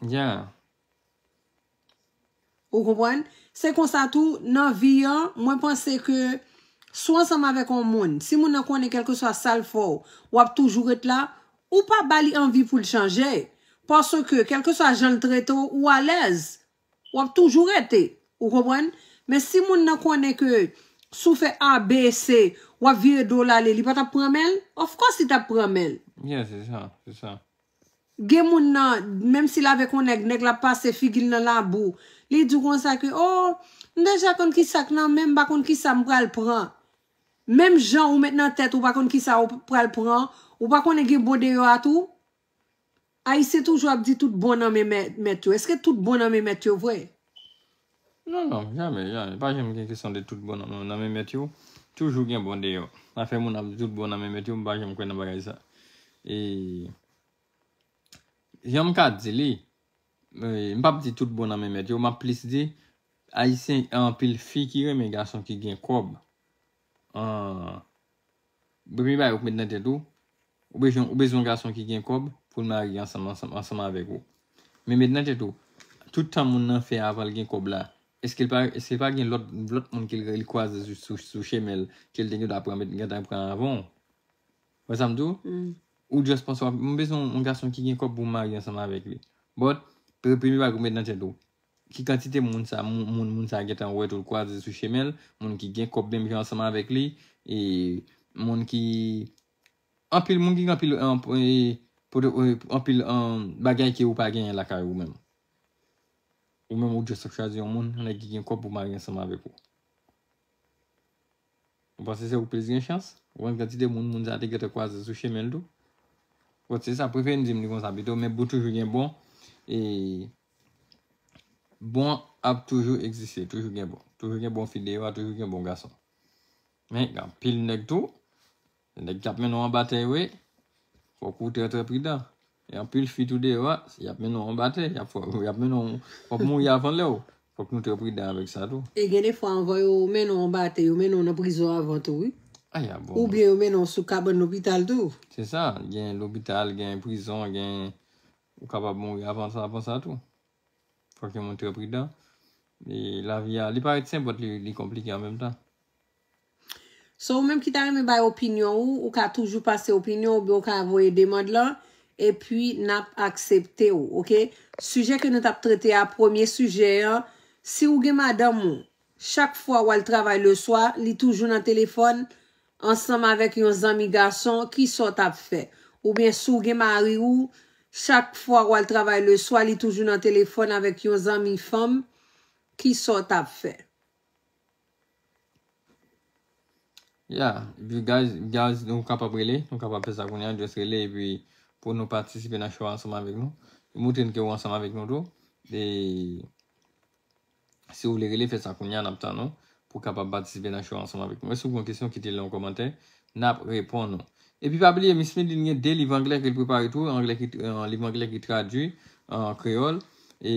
Yeah. Ou konprann? Se konsa tou, nan vi an, mwen panse ke si w ansanm avèk yon moun, si moun nan konnen kèlkeswa sa l fè w, w ap toujou ret la, ou pa ba li anvi pou l chanje. Paske, kèlkeswa jan l trete w, ou alèz. W ap toujou rete. Ou konprann? Men si moun nan konnen ke si w fè A, B, C, w ap vire do l ale, li pa t ap pran men l? Of course, li t ap pran men l. Yeah, se sa, se sa. Gen moun nan, menm si l avèk yon nèg, nèg la pase figi l nan labou. Li di w konsa ke, "Oh, m deja konn ki sa k nan men m, m pa konn ki sa m pral pran." Menm jan ou met nan tèt ou pa konn ki sa ou pral pran, ou pa konnen gen bon deyò a tou. Ayisyen toujou ap di tout bon nan men mè- mèt yo. Èske tout bon nan men mèt yo vre? Non, non, jamè, jamè. Pa janm gen kesyon de tout bon nan, nan men mèt yo. Toujou gen bon deyò. Afè moun ap di tout bon nan men mèt yo, m pa janm kwè nan bagay sa. E jan m ka di li, e, m p ap di tout bon nan men mèt yo, m ap plis di, Ayisyen, anpil fi ki renmen gason ki gen kòb. An, premye bagay ou met nan tèt ou, ou bezwen, ou bezwen yon gason ki gen kòb pou l marye ansanm, ansanm, ansanm avèk ou. Men met nan tèt ou, tout tan moun nan fè avan l gen kòb la, èske l pa, èske l pa gen lòt, lòt moun ke l, li kwaze sou, sou, sou chemen l, ke l te gen dwa pran, met, gentan pran avan w? Wè sa m di w? Mm. Ou just panse w ap, m bezwen yon gason ki gen kòb pou m marye ansanm avèk li. But, pre- premye bagay ou met nan tèt ou, ki kantite moun sa, moun, moun, moun sa gentan wè tou l kwaze sou chemen l, moun ki gen kòb menm jan ansanm avèk li, e moun ki, anpil moun ki gen anpil, an, e, pote- e, anpil, an, bagay ke ou pa genyen lakay ou menm. Ou menm ou just ap chwazi yon moun, yon nèg ki gen kòb pou marye ansanm avèk ou. Ou panse se ou k plis gen chans? Ou konn kantite moun, moun sa te gentan kwaze sou chemen l tou? Bon, se sa, prefere n di m li konsa pito, men bon toujou gen bon, e bon ap toujou egziste, toujou gen bon. Toujou gen bon fi deyò a, toujou gen bon gason. Men, gen anpil nèg tou, nèg k ap mennen w anba tè yo ye, fòk ou trè, trè pridan. E anpil fi tou deyò a, y ap mennen w anba tè, y ap fè, y ap mennen w, w ap mouri avan lè w. Fòk nou trè pridan avèk sa tou. E gen de fwa anvan yo mennen w anba tè, yo mennen w nan prizon avan tou, wi. Aya, bon. Oubyen yo mennen w sou kabann lopital tou. Se sa, gen lopital, gen prizon, gen, ou kapab mouri avan sa, avan sa tou. Fòk yon moun trè pridan. E lavi a, li parèt senp, but li, li konplike an menm tan. So, ou menm ki ta renmen bay opinyon ou, ou ka toujou pase opinyon oubyen ou ka voye demann lan, epi n ap aksepte w, oke? Sijè ke nou t ap trete a, premye sijè an, si w gen madanm ou, chak fwa w al travay leswa, li toujou nan telefòn ansanm avèk yon zanmi gason, ki sa w t ap fè? Oubyen si w gen mari w, chak fwa w al travay leswa, li toujou nan telefòn avèk yon zanmi fanm, ki sa w t ap fè? Yeah, epi guys, guys, nou kapab rele, nou kapab fè sa kounye a, just rele, epi pou nou patisipe nan show ansanm avèk nou. Montre n ke w ansanm avèk nou tou. E si w vle rele, fè sa kounye a, n ap tann ou pou w kapab patisipe nan show ansanm avèk nou. E si w gen yon kesyon, kite l nan kòmantè, n ap reponn ou. Epi pa bliye, Miss Medline gen de liv anglè ke l prepare tou, anglè ki, eh, liv anglè ki tradui an kreyòl. E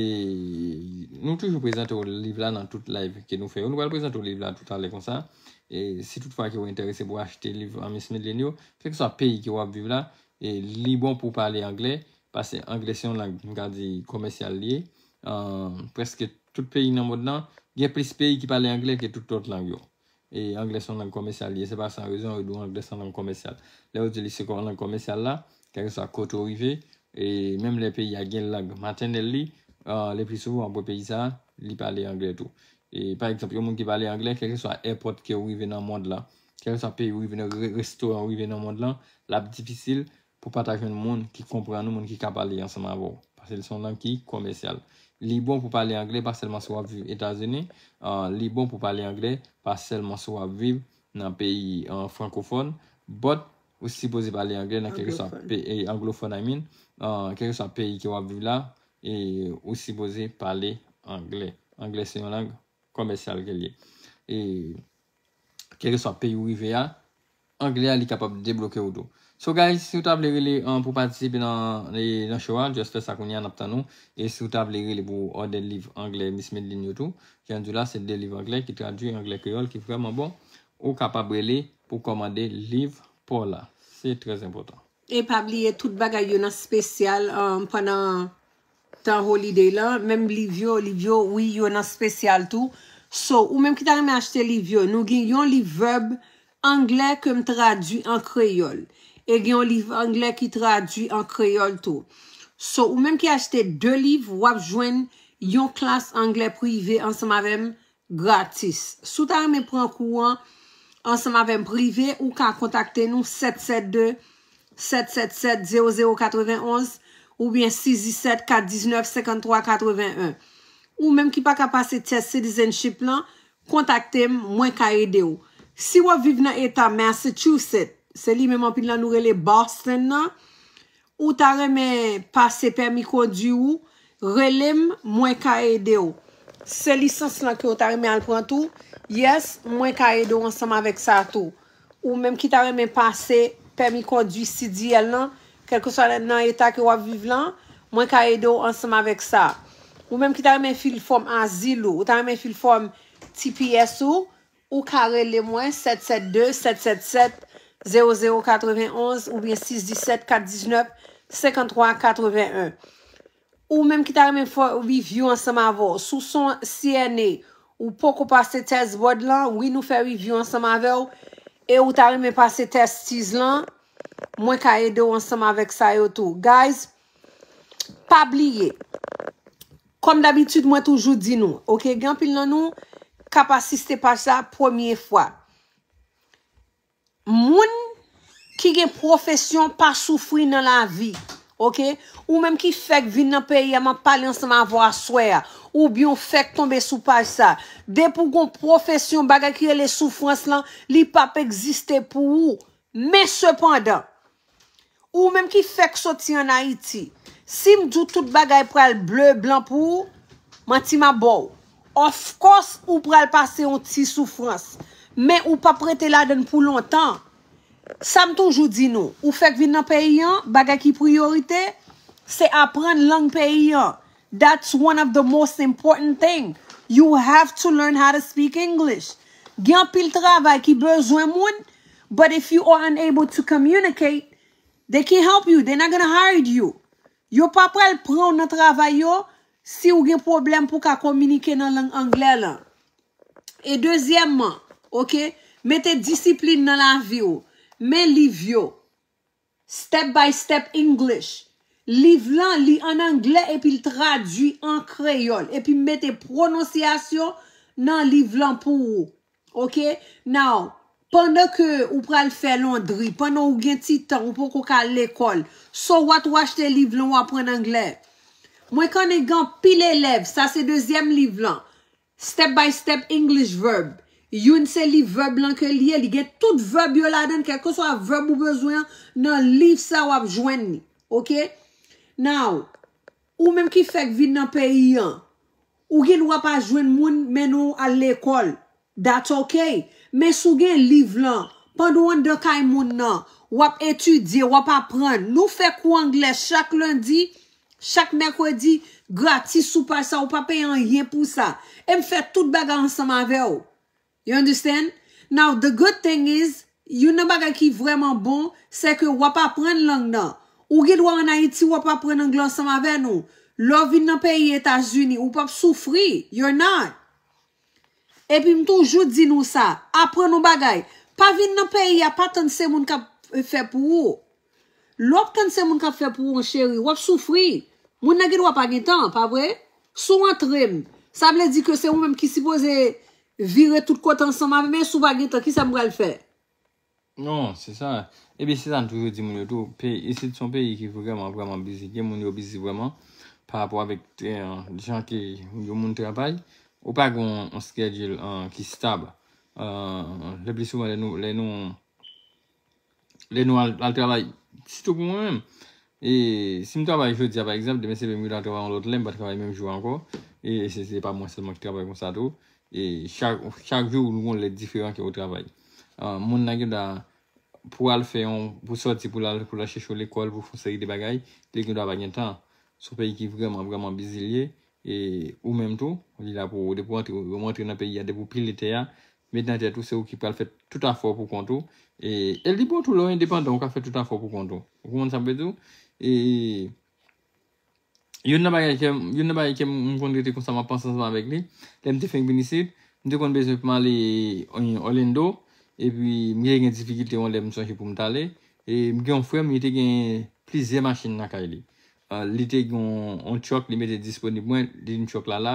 nou toujou prezante w liv la nan tout live ke nou fè yo. Nou pral prezante w liv la toutalè konsa. E si toutfwa ke w enterese pou achte liv an Miss Medline yo, kèlkeswa peyi ke w ap viv la, e li bon pou w pale anglè, paske anglè se yon lang, m ka di, komèsyal li ye. An, prèske tout peyi nan mond lan, gen plis peyi ki pale anglè ke tout lòt lang yo. E anglè se yon lang kòmèsyal li ye, se pa san rezon yo di w anglè se yon lang kòmèsyal. Lè yo di li se yon lang kòmèsyal la, kèlkeswa kote w rive, e menm lè peyi a gen lang matènèl li, ah, le pli souvan w ap wè peyi sa a, li pale anglè tou. E pa egzanp, yon moun ki pale anglè, kèlkeswa èpòt ke w rive nan mond lan, kèlkeswa peyi w rive nan re- restoran w rive nan mond lan, l ap difisil pou pa ta jwenn moun ki konprann ou, moun ki ka pale ansanm avè w. Paske l se yon lang ki kòmèsyal. Li bon pou pale anglè, pa sèlman si w ap viv Etazini, ah, li bon pou pale anglè, pa sèlman si w ap viv nan peyi ah, frankofòn, but ou sipoze pale anglè nan kèlkeswa Anglofòn. pe- eh, anglofòn, I mean, ah, kèlkeswa peyi ke w ap viv la, e ou sipoze pale anglè. Anglè se yon lang kòmèsyal ke l ye. E kèlkeswa peyi w rive a, anglè a li kapab debloke w tou. So guys, si w ta vle rele an pou patisipe nan, e, nan show a, just fè sa kounye a, n ap tann ou. E si w ta vle rele pou òdè liv anglè Miss Medline yo tou, jan di w la, se de liv anglè ki tradui anglè kreyòl ki vrèman bon. Ou kapab rele pou kòmande liv pa w la. Se trè enpòtan. E pa bliye tout bagay yo nan spesyal um, pandan tan holiday lan. Menm liv yo, liv yo, wi, yo nan spesyal tou. So, ou menm ki ta renmen achte liv yo, nou gen yon liv vèb anglè ke m tradui an kreyòl. E gen yon liv anglè ki tradui an kreyòl tou. So, ou menm ki achte de liv, w ap jwenn yon klas anglè prive ansanm avè m gratis. Si w ta renmen pran kou an ansanm avè m prive, ou ka kontakte nou sèt sèt de, sèt sèt sèt, zewo zewo katrevenonz oubyen sis disèt, kat diznèf, senkanntwa katrevenn. Ou menm ki pa ka pase tès citizenship lan, kontakte m, mwen ka ede w. Si w ap viv nan eta Massachusetts, se li menm anpil nan nou rele Boston nan, ou ta renmen pase pèmi kondwi ou, rele m, mwen ka ede w. Se lisans lan ke w ta renmen al pran tou, yes, mwen ka ede w ansanm avèk sa tou. Ou menm ki ta renmen pase pèmi kondwi C D L lan, kèlkeswa nan eta ke w ap viv lan, mwen ka ede w ansanm avèk sa. Ou menm ki ta renmen fil fòm azil ou, ou ta renmen fil fòm T P S ou, ou ka rele mwen sèt sèt de, sèt sèt sèt, zewo zewo katrevenonz oubyen sis disèt, kat diznèf, senkanntwa katrevenn. Ou menm ki ta renmen fè review ansanm avè w, si w se yon C N A, ou poko pase test board lan, wi, nou fè review ansanm avè w, e ou ta renmen pase test TEAS lan, mwen ka ede w ansanm avèk sa yo tou. Guys, pa bliye, kòm dabitid, mwen toujou di nou, oke, gen anpil nan nou k ap asiste paj sa premye fwa. Moun ki gen pwofesyon pa soufri nan lavi, oke? Ou menm ki fèk vin nan peyi a, m ap pale ansanm avè w aswè a, oubyen w fèk tonbe sou paj sa. Depi w gen yon pwofesyon, bagay ki rele soufrans lan, li p ap egziste pou ou. Men sepandan, ou menm ki fèk soti ann Ayiti, si m di w tout bagay pral ble blan pou ou, manti m ap ba w. Of course, ou pral pase yon ti soufrans, men ou p ap rete ladann pou lontan. Sa m toujou di nou, ou fèk vin nan peyi an, bagay ki priyorite, se aprann lang peyi an. That's one of the most important thing. You have to learn how to speak English. Gen anpil travay ki bezwen moun, but if you are unable to communicate, they can't help you. They're not gonna hire you. Yo pa pral pran w nan travay yo si w gen pwoblèm pou w ka kominike nan lang anglè lan. E dezyèmman, oke, mete disiplin nan lavi w. Men liv yo. Step by Step English. Liv lan, li an anglè epi l tradui an kreyòl. Epi m mete pwononsyasyon nan liv lan pou ou. Oke? Now, pandan ke ou pral fè londri, pandan ou gen ti tan, ou poko ka al lekòl, so what ou achte liv lan, ou aprann anglè. Mwen konnen gen anpil elèv, sa se dezyèm liv lan. Step by Step English Verb. Youn se li vèb lan ke li ye, li gen tout vèb yo ladan l, kèlkeswa vèb ou bezwen an, nan liv sa w ap jwenn li. Oke? Now, ou menm ki fèk vin nan peyi an, ou gen dwa pa jwenn moun mennen w al lekòl. That's okay. Men si w gen liv lan, pandan w anndan kay moun nan, w ap etidye, w ap aprann. Nou fè kou anglè chak lendi, chak mèkredi, gratis sou paj sa, ou pa peye anyen pou sa. E m fè tout bagay ansanm avè w. You understand? Now, the good thing is, youn nan bagay ki vrèman bon, se ke w ap aprann lang nan. Ou gen dwa ann Ayiti, w ap aprann anglè ansanm avè nou. Lè w vin nan peyi Etazini, ou p ap soufri. You're not. Epi m toujou di nou sa, aprann yon bagay. Pa vin nan peyi a, pa tann se moun k ap fè pou ou. Lè w ap tann se moun k ap fè pou ou, cheri, w ap soufri. Moun nan gen dwa pa gen tan, pa vre? Si w antre m, sa vle di ke se ou menm ki sipoze vire tout kote ansanm avè m, men si w pa gen tan, kisa m pral fè? Non, se sa. Epi se sa m toujou di moun yo tou. Peyi, isit se yon peyi ki vrèman, vrèman bizi. Gen moun yo bizi vrèman pa rapò avèk eh, jan ke yon moun travay. Ou pa gen yon, yon schedule eh, ki stab. Eh, le pli souvan, lè nou, lè nou, lè nou al, al travay, sitou pou mwen menm, e si m travay jodi a, pa egzanp, demen se lè m al travay yon lòt lè, m pa travay menm jou a ankò. E se, se pa mwen sèlman ki travay konsa tou. E chak, chak jou, nou gen yon lè diferan ke ou travay. Ah, moun nan gen dwa, pou al fè yon, pou sòti, pou l al, pou l al chèche yon lekòl, pou fè yon seri de bagay, li gen dwa pa gen tan. Se yon peyi ki vrèman, vrèman bizi li ye. E ou menm tou, li la pou ou. Depi w antre, ou antre nan peyi a, depi w pile tè a, met nan tèt ou, se ou ki pral fè tout afè w pou kont ou. E, e li bon tou lè w endepandan, ou ka fè tout afè w pou kont ou. Ou konprann sa m vle di w? E youn nan bagay ke, youn nan bagay ke m konn rete konsa, m ap panse ansanm avèk li, lè m te fenk vin isit, m te konn bezwen pou m ale eh, Orlando, epi m te gen difikilte yon lè m sonje pou m t ale. E m gen yon frè m, li te gen plizyè machin lakay li. Ah, li te gen yon, yon truck, li mete disponib mwen, li di m truck la la,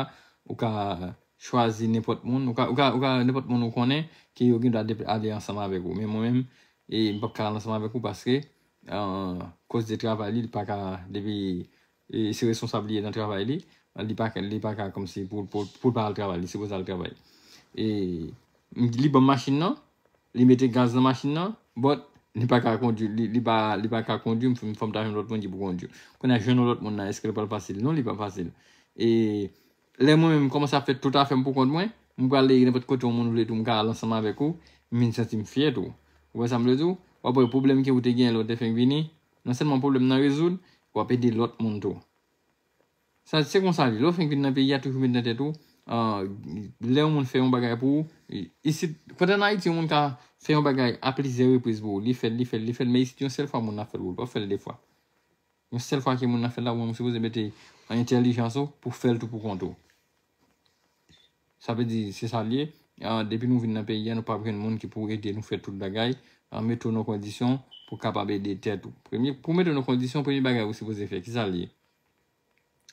ou ka chwazi nenpòt moun, ou ka, ou ka, ou ka nenpòt moun ou konnen, ke yo gen dwa deple-, ale ansanm avèk ou. Men mwen menm, e m p ap ka ale ansanm avèk ou paske, ah, koz de travay li, li pa ka, depi e se responsab li ye nan travay li, li pa, li pa ka kòmsi pou, pou, pou l pa al travay, li sipoze al travay. E li ban m machin nan, li mete gaz nan machin nan, but li pa ka kondwi, li, li pa, li pa ka kondwi, m fò m ta jwenn lòt moun ki pou kondwi. Kounye a jwenn yon lòt moun nan, èske l pral fasil? Non, li pa fasil. E lè mwen menm m kòmanse ap fè tout afè m pou kont mwen, m pral nenpòt kote yon moun vle tou, m ka al ansanm avèk ou, m vin santi m fyè tou. Ou wè sa m vle di w? W ap wè pwoblèm ke ou te genyen lè w te fenk vini, non sèlman pwoblèm nan rezoud, w ap ede lòt moun tou. Sa, se konsa li. Lè w fenk vin nan peyi a, toujou met nan tèt ou, ah, lè yon moun fè yon bagay pou ou, i- isit, kote an Ayiti, yon moun ka fè yon bagay a plizyè repriz pou ou. Li fè l, li fè l, li fè l, men isit, yon sèl fwa moun nan fè l pou ou. L p ap fè l de fwa. Yon sèl fwa ke moun nan fè l la, ou menm ou sipoze mete entèlijans ou pou fè l tou pou kont ou. Sa vle di, se sa l ye. Ah, depi nou vin nan peyi a, nou p ap jwenn moun ki pou ede nou fè tout bagay. Ah, mete w nan kondisyon pou w kapab ede tèt ou. Premye, pou mete w nan kondisyon, premye bagay ou sipoze fè, ki sa l ye?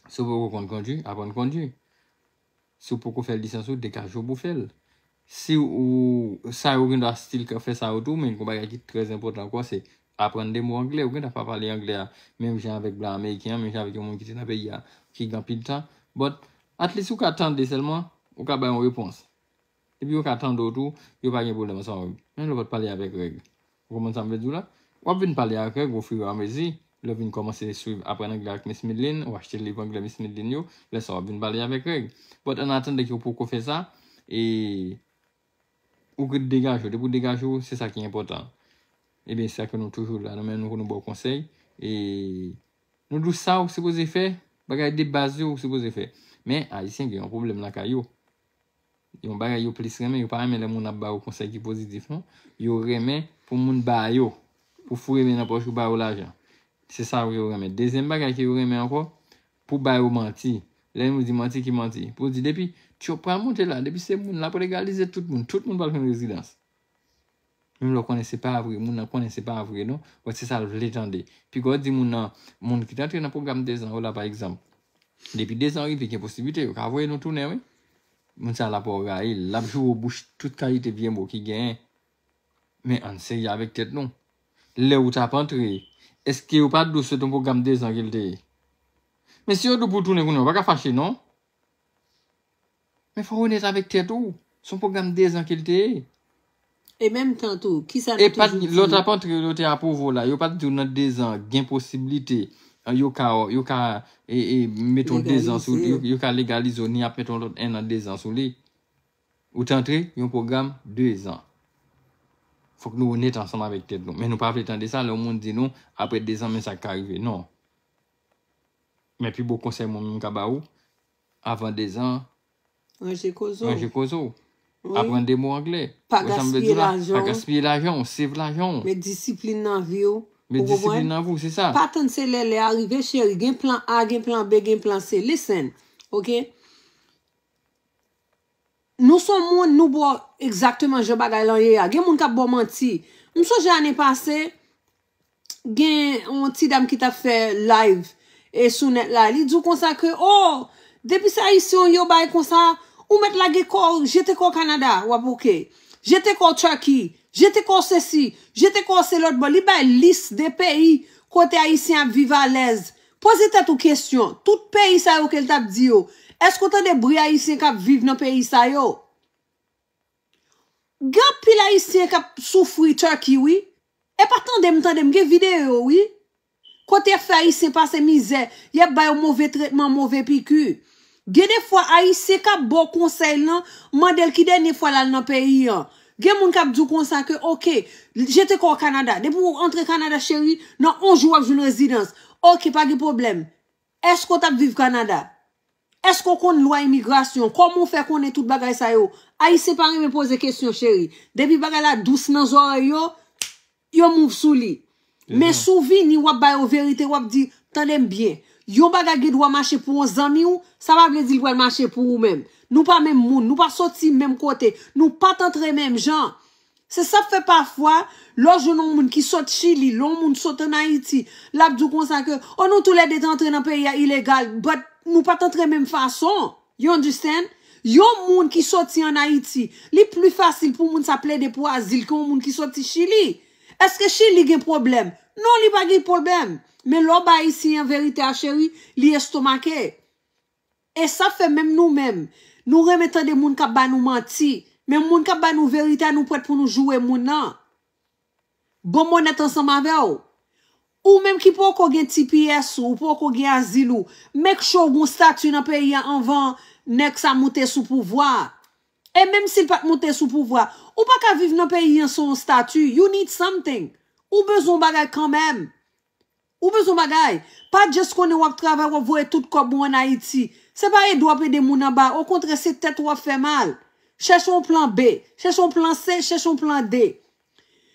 Si w poko konn kondwi, aprann kondwi. Si w poko fè lisans ou, degaje w pou w fè l. Si ou, sa yo gen dwa still ka fè sa yo tou, men gon bagay ki trè enpòtan ankò, se aprann de mo anglè. Ou gen dwa pa pale anglè a, menm jan avèk blan ameriken an, menm jan avèk yon moun ki te nan peyi a, ki gen anpil tan. But, at least ou ka tande sèlman, ou ka bay yon repons. Epi yo ka tande w tou, yo pa gen pwoblèm ansanm avè w. Menm lè w pa t pale avèk règ. Ou konprann sa m vle di w la? W ap vin pale avèk règ ofiramezi, lè w vin kòmanse swiv aprann anglè ak Miss Midlin, ou achte liv anglè Miss Midlin yo, lè sa w ap vin pale avèk règ. But an atandan ke w poko fè sa, e ou ret degaje w. Depi w degaje w, se sa ki enpòtan. Ebyen, se sa ke nou toujou la, nou menm nou konn nou ba w konsèy. E nou di w sa ou sipoze fè, bagay de baz yo ou sipoze fè. Men, Ayisyen gen yon pwoblèm lakay yo. Yon bagay yo plis renmen, yo pa renmen lè moun ap ba yo konsèy ki pozitif, non. Yo renmen pou moun ba yo, pou foure men nan pòch ou ba yo lajan. Se sa yo renmen. Dezyèm bagay ke yo renmen ankò, pou ba yo manti. Lè nou di manti ki manti. Pou di depi Trump pral monte la, depi se moun la pral egalize tout moun, tout moun pral jwenn rezidans. Menm lè w konnen se pa vre, moun nan konnen se pa vre, non. But se sa l vle tande. Piga w di moun nan, moun ki t antre nan pwogram dezan yo la, pa egzanp. Depi dezan rive, gen posiblite, yo ka voye nou tounen, wi. Moun sa la pa w rayi l, l ap joure w bouch tout kalite vye mo ki genyen. Men ann serye avèk tèt nou. Lè ou t ap antre, èske yo pa t di w se t yon pwogram dezan ke l te ye? Men si yo di w pou w tounen kounye a, ou pa ka fache, non. Men fò w onèt avèk tèt ou. Se yon pwogram dezan ke l te ye. E menm tan tou, kisa nou toujou di? E pa t, lè w t ap antre, yo te apwouve w la, yo pa t di w nan dezan, gen posiblite, eh, yo ka, yo ka, e, e, mete yon dezan sou, yo, yo ka legalize w, ni ap mete yon lòt en an dezan sou li. Ou t antre, yon pwogram dezan. Fòk nou onèt ansanm avèk tèt nou. Men nou pa vle tande sa, lè yon moun di nou, apre dezan, men sa k ka rive. Non. Men pi bon konsèy mwen menm ka ba ou, avan dezan, ranje koze w. Ranje koze w. Wi. Aprann de mo anglè. Pa gaspiye lajan w. Pa gaspiye lajan w, save lajan w. Met disiplin nan vi w. Met disiplin nan vou, se sa. Pa tann se lè lè a rive, cheri. Gen plan A, gen plan B, gen plan C. Listen, ok? Nou se yon moun, nou ba w egzakteman jan bagay lan ye a. Gen moun k ap ba w manti. M sonje ane pase, gen yon ti dam ki t ap fè live e sou nèt la. Li di w konsa ke, oh, depi se Ayisyen yo bay konsa, ou mèt lage kò w, jete kò w Kanada, w ap oke. Jete kò w Turkey, jete kò w sesi, jete kò w se lòt bò. Li bay lis de peyi kote Ayisyen ap viv alèz. Poze tèt ou kesyon, tout peyi sa yo ke l t ap di yo, èske w tande bri Ayisyen k ap viv nan peyi sa yo? Gen anpil Ayisyen k ap soufri Turkey, wi. E pa tande m, tande m, gen videyo, wi. Kote y ap fè Ayisyen pase mizè, y ap ba yo move tretman, move piki. Gen de fwa, Ayisyen k ap ba w konsèy lan, mande l ki dènye fwa l al nan peyi an. Gen moun k ap di w konsa ke, oke, jete kò w Kanada. Depi w antre Kanada, cheri, nan yon jou w ap jwenn rezidans. Oke, pa gen pwoblèm. Èske w t ap viv Kanada? Èske w konn lwa imigrasyon? Kòman w fè konnen tout bagay sa yo? Ayisyen pa renmen poze kesyon, cheri. Depi bagay la dous nan zòrèy yo, yo move sou li. Men si w vini, w ap ba yo verite, w ap di, tande m byen. Yon bagay gen dwa mache pou yon zanmi w, sa pa vle di l pral mache pou ou menm. Nou pa menm moun, nou pa soti menm kote, nou pa t antre menm jan. Se sa k fè pafwa, lè w jwenn yon moun ki sot Chili, lè yon moun sot ann Ayiti, l ap di w konsa ke, o, nou toulède te antre nan peyi a ilegal, but nou pa t antre menm fason. You understand? Yon moun ki soti ann Ayiti, li pli fasil pou moun sa plede pou azil ke yon moun ki soti Chili. Èske Chili gen pwoblèm? Non, li pa gen pwoblèm. Men lè w bay Ayisyen an verite a, cheri, li estomake. E sa fè menm nou menm, nou renmen tande moun k ap ba nou manti. Men moun k ap ba nou verite a, nou prèt pou nou joure moun nan. Bon m onèt ansanm avè w. Ou menm ki poko gen T P S ou, ou poko gen azil ou, make sure w gon stati nan peyi a anvan nèg sa moute sou pouvwa a. E menm si l pa t moute sou pouvwa, ou pa ka viv nan peyi an san yon stati. You need something. Ou bezwen yon bagay kanmenm. Ou bezwen bagay. Pa just konnen w ap travay, w ap voye tout kòb ou ann Ayiti. Se pa ede w ap ede moun anba. Okontrè, se tèt ou w ap fè mal. Chèche yon plan B. Chèche yon plan C. Chèche yon plan D.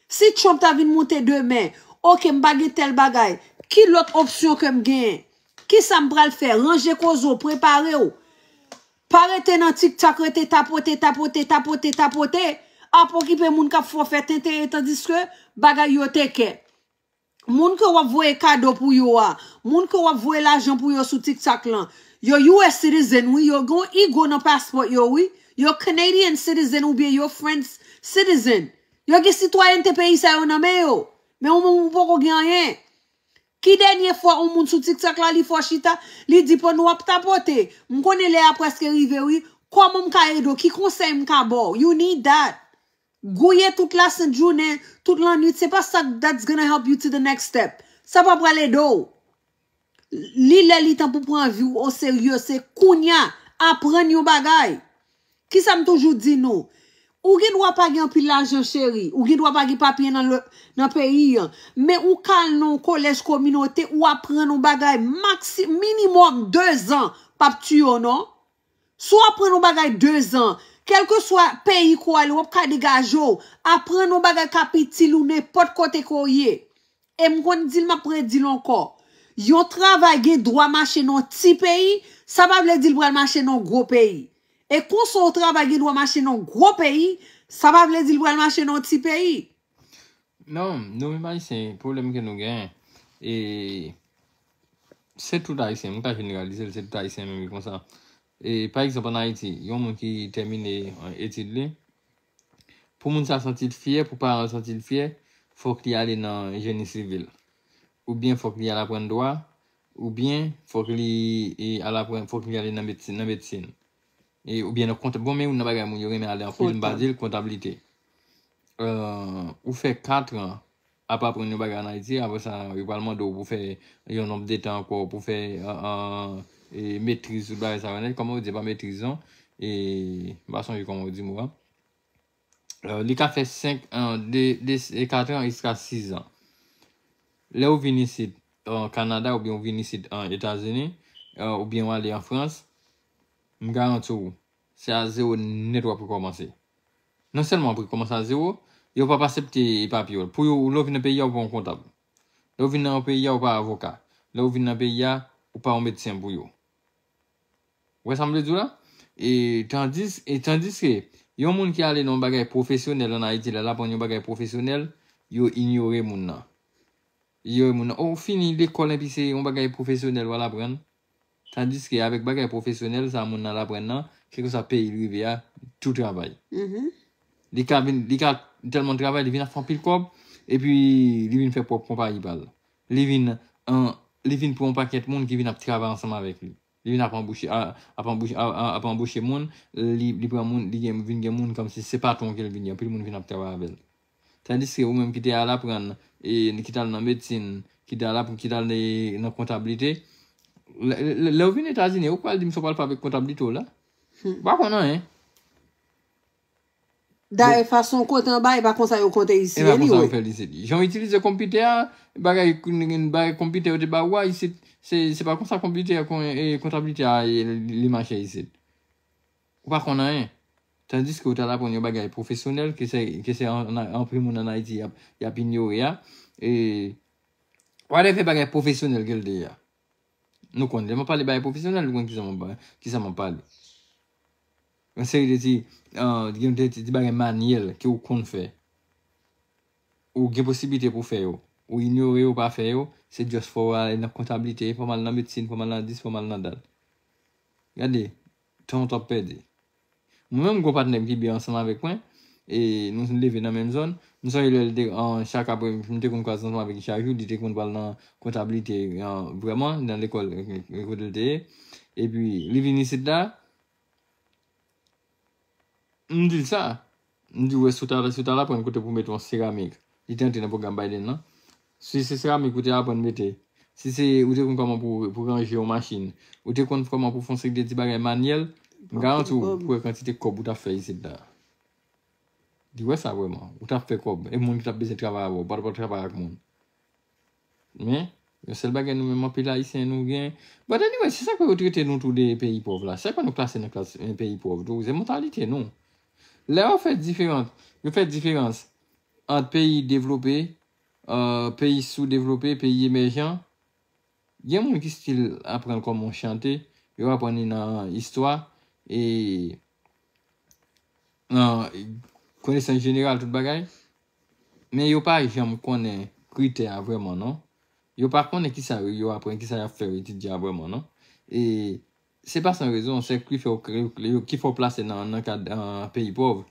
Si Trump ta vin moute demen, oke, m pa gen tèl bagay. Ki lòt opsyon ke m genyen? Kisa m pral fè? Ranje koze w, prepare w. Pa rete nan TikTok, rete tapote, tapote, tapote, tapote. Ap okipe moun k ap fè w fè tenten, tandiske bagay yo te kè. Moun ke w ap voye kado pou yo a, moun ke w ap voye lajan pou yo sou TikTok lan, yo U S citizen, wi, yo gen yon Igo nan paspò yo, wi. Yo Canadian citizen oubyen yo French citizen. Yo gen sitwayènte peyi sa yo nan men yo. Men ou menm ou poko gen anyen. Ki dènye fwa yon moun sou TikTok la, li fè w chita, li di, pandan w ap tapote, m konnen lè a prèske rive, wi. Kòman m ka ede w? Ki konsèy m ka ba w? You need that. Gouye tout lasent jounen, tout lannwit, se pa sa that's gonna help you to the next step. Sa pa pral ede w. Li lè li tan pou pran vi w o serye, se kounya, aprann yon bagay. Kisa m toujou di nou? Ou gen dwa pa gen anpil lajan, cheri, ou gen dwa pa gen papye nan, le- nan peyi an, men ou ka al nan yon kolèj kominote, ou aprann yon bagay maksi-, minimòm de zan, p ap tiye w non. Si w aprann yon bagay de zan, kèlkeswa peyi ke w ale, w ap ka degaje w, aprann yon bagay k ap itil ou nenpòt kote ke w ye. E m konn di l, m ap redi l ankò. Yon travay gen dwa mache nan yon ti peyi, sa pa vle di l pral mache nan yon gwo peyi. E konsa yon travay gen dwa mache nan yon gwo peyi, sa pa vle di l pral mache nan yon ti peyi. Non, nou menm Ayisyen, pwoblèm ke nou genyen, e se tout Ayisyen, m ka jeneralize l, se tout Ayisyen menm ki konsa. E pa egzanp, ann Ayiti, yon moun ki tèmine etid li, pou moun sa santi l fyè, pou paran l santi l fyè, fòk li ale nan jeni sivil. Oubyen fòk li al aprann dwa, oubyen fòk li e, al aprann, fòk li ale nan medsin, nan medsin. E, oubyen nan kontab. Bon, men youn nan bagay moun yo renmen ale anpil, m pa di l, kontablite. Euh, ou fè kat an ap aprann yon bagay ann Ayiti, apre sa, yo pral mande w pou fè yon nonb de tan ankò, pou fè euh, euh, e, metriz tout bagay sa yo nèt. Kòman yo di, pa metriz non, e, m pa sonje kòman yo di mo a. Euh, li ka fè senk an, de, de, de kat an jiska sis an. Lè ou vin isit an Kanada oubyen ou vin isit an Etazini, euh, oubyen ou ale an Frans, m garanti w, se a zewo nèt w ap rekòmanse. Non sèlman w ap rekòmanse a zewo, yo p ap aksepte papye w. Pou yo, lè w vin nan peyi a, ou pa yon kontab. Lè w vin nan yon peyi a, ou pa avoka. Lè w vin nan peyi a, ou pa yon medsen pou yo. Ou wè sa m vle di w la? E tandis, e tandis ke yon moun ki ale nan yon bagay pwofesyonèl ann Ayiti, lè l aprann yon bagay pwofesyonèl, yo inyore moun nan. Inyore moun nan. Ou fini lekòl epi se yon bagay pwofesyonèl w al aprann. Tandis ke avèk bagay pwofesyonèl sa moun nan al aprann nan, kèlkeswa peyi l rive a, tou travay. Li ka vin, li ka tèlman travay, li vin ap fè anpil kòb, epi li vin fè pwòp konpayi pa l. Li vin, an, li vin pran yon pakèt moun ki vin ap travay ansanm avèk li. Li vin ap anboche, a, ap anboche, a, a, ap anboche moun, li, li pran moun, li gen, vin gen moun kòmsi se patwon ke l vin gen, anpil moun vin ap travay avè l. Tandis ke ou menm ki te al aprann, e, ki t al nan medsin, ki t al aprann, ki t al nan, nan kontablite, lè, lè, lè w vin Etazini, ou pral di m sa w pral fè avèk kontablite w la? Ou pa konn anyen. Dayè, fason w konte anba, e pa konsa yo konte isi, anyway. E pa konsa yo fè l isit. Jan w itilize konpitè a, bagay, bagay konpitè yo te ba ou a isit, se, se pa konsa konpitè a, kon, e, kontablite a, e, li, li mache isit. Ou pa konn anyen. Tandis ke ou t al aprann yon bagay pwofesyonèl, ke se, ke se an, an, anpil moun ann Ayiti y ap, y ap inyore a. E, whatever bagay pwofesyonèl ke l te ye a. Nou konn, lè m ap pale bagay pwofesyonèl, nou konn kisa m ap, kisa m ap pale. Yon seri de ti, ah, gen de ti, ti bagay manyèl ke ou konn fè. Ou gen posiblite pou fè yo. Ou inyore yo, ou pa fè yo, se just fò w ale nan kontablite, fò m al nan medsin, fò m al nan dis, fò m al nan dat. Gade, tan w t ap pèdi. Mwen menm, m gon patnè m ki byen ansanm avèk mwen, e nou leve nan menm zòn. M sonje lè l te, an, chak apre, m te konn kwaze ansanm avèk li chak jou, li te konn pral nan kontablite, an, vrèman, nan lekòl, e, e, kote l te ye. Epi, li vin isit la, m di l sa. M di, "Wè, si w ta, si w ta al aprann kote pou mete yon seramik." Li te antre nan pwogram Biden nan. Si se seramik ou te aprann mete, si se ou te konn kòman pou, pou ranje yon machin, ou te konn kòman pou fè yon seri de ti bagay manyèl, m garanti w, pou wè kantite kòb ou t ap fè isit la. Di wè sa vrèman, ou t ap fè kòb. E moun ki t ap bezwen travay avè w, pa t ap travay ak moun. Men, yon sèl bagay nou menm anpil Ayisyen nou gen. But anyway, se sa k fè yo trete nou tou de peyi pòv la. Se sa k fè nou klase nan klas, eh, peyi pòv tou. Se mantalite nou. Lè yo fè diferans, yo fè diferans ant peyi devlope, eh, peyi soudevlope, peyi emèjan. Gen moun ki still aprann kòman chante, yo aprann li nan istwa, e nan konesans jeneral, tout bagay. Men yo pa janm konnen kritè a vrèman, non. Yo pa konnen kisa yo, yo aprann, kisa y ap fè yo etidye a vrèman, non. E se pa san rezon, se ki fè w, ki fè w plase nan, nan kad, ah, peyi pòv,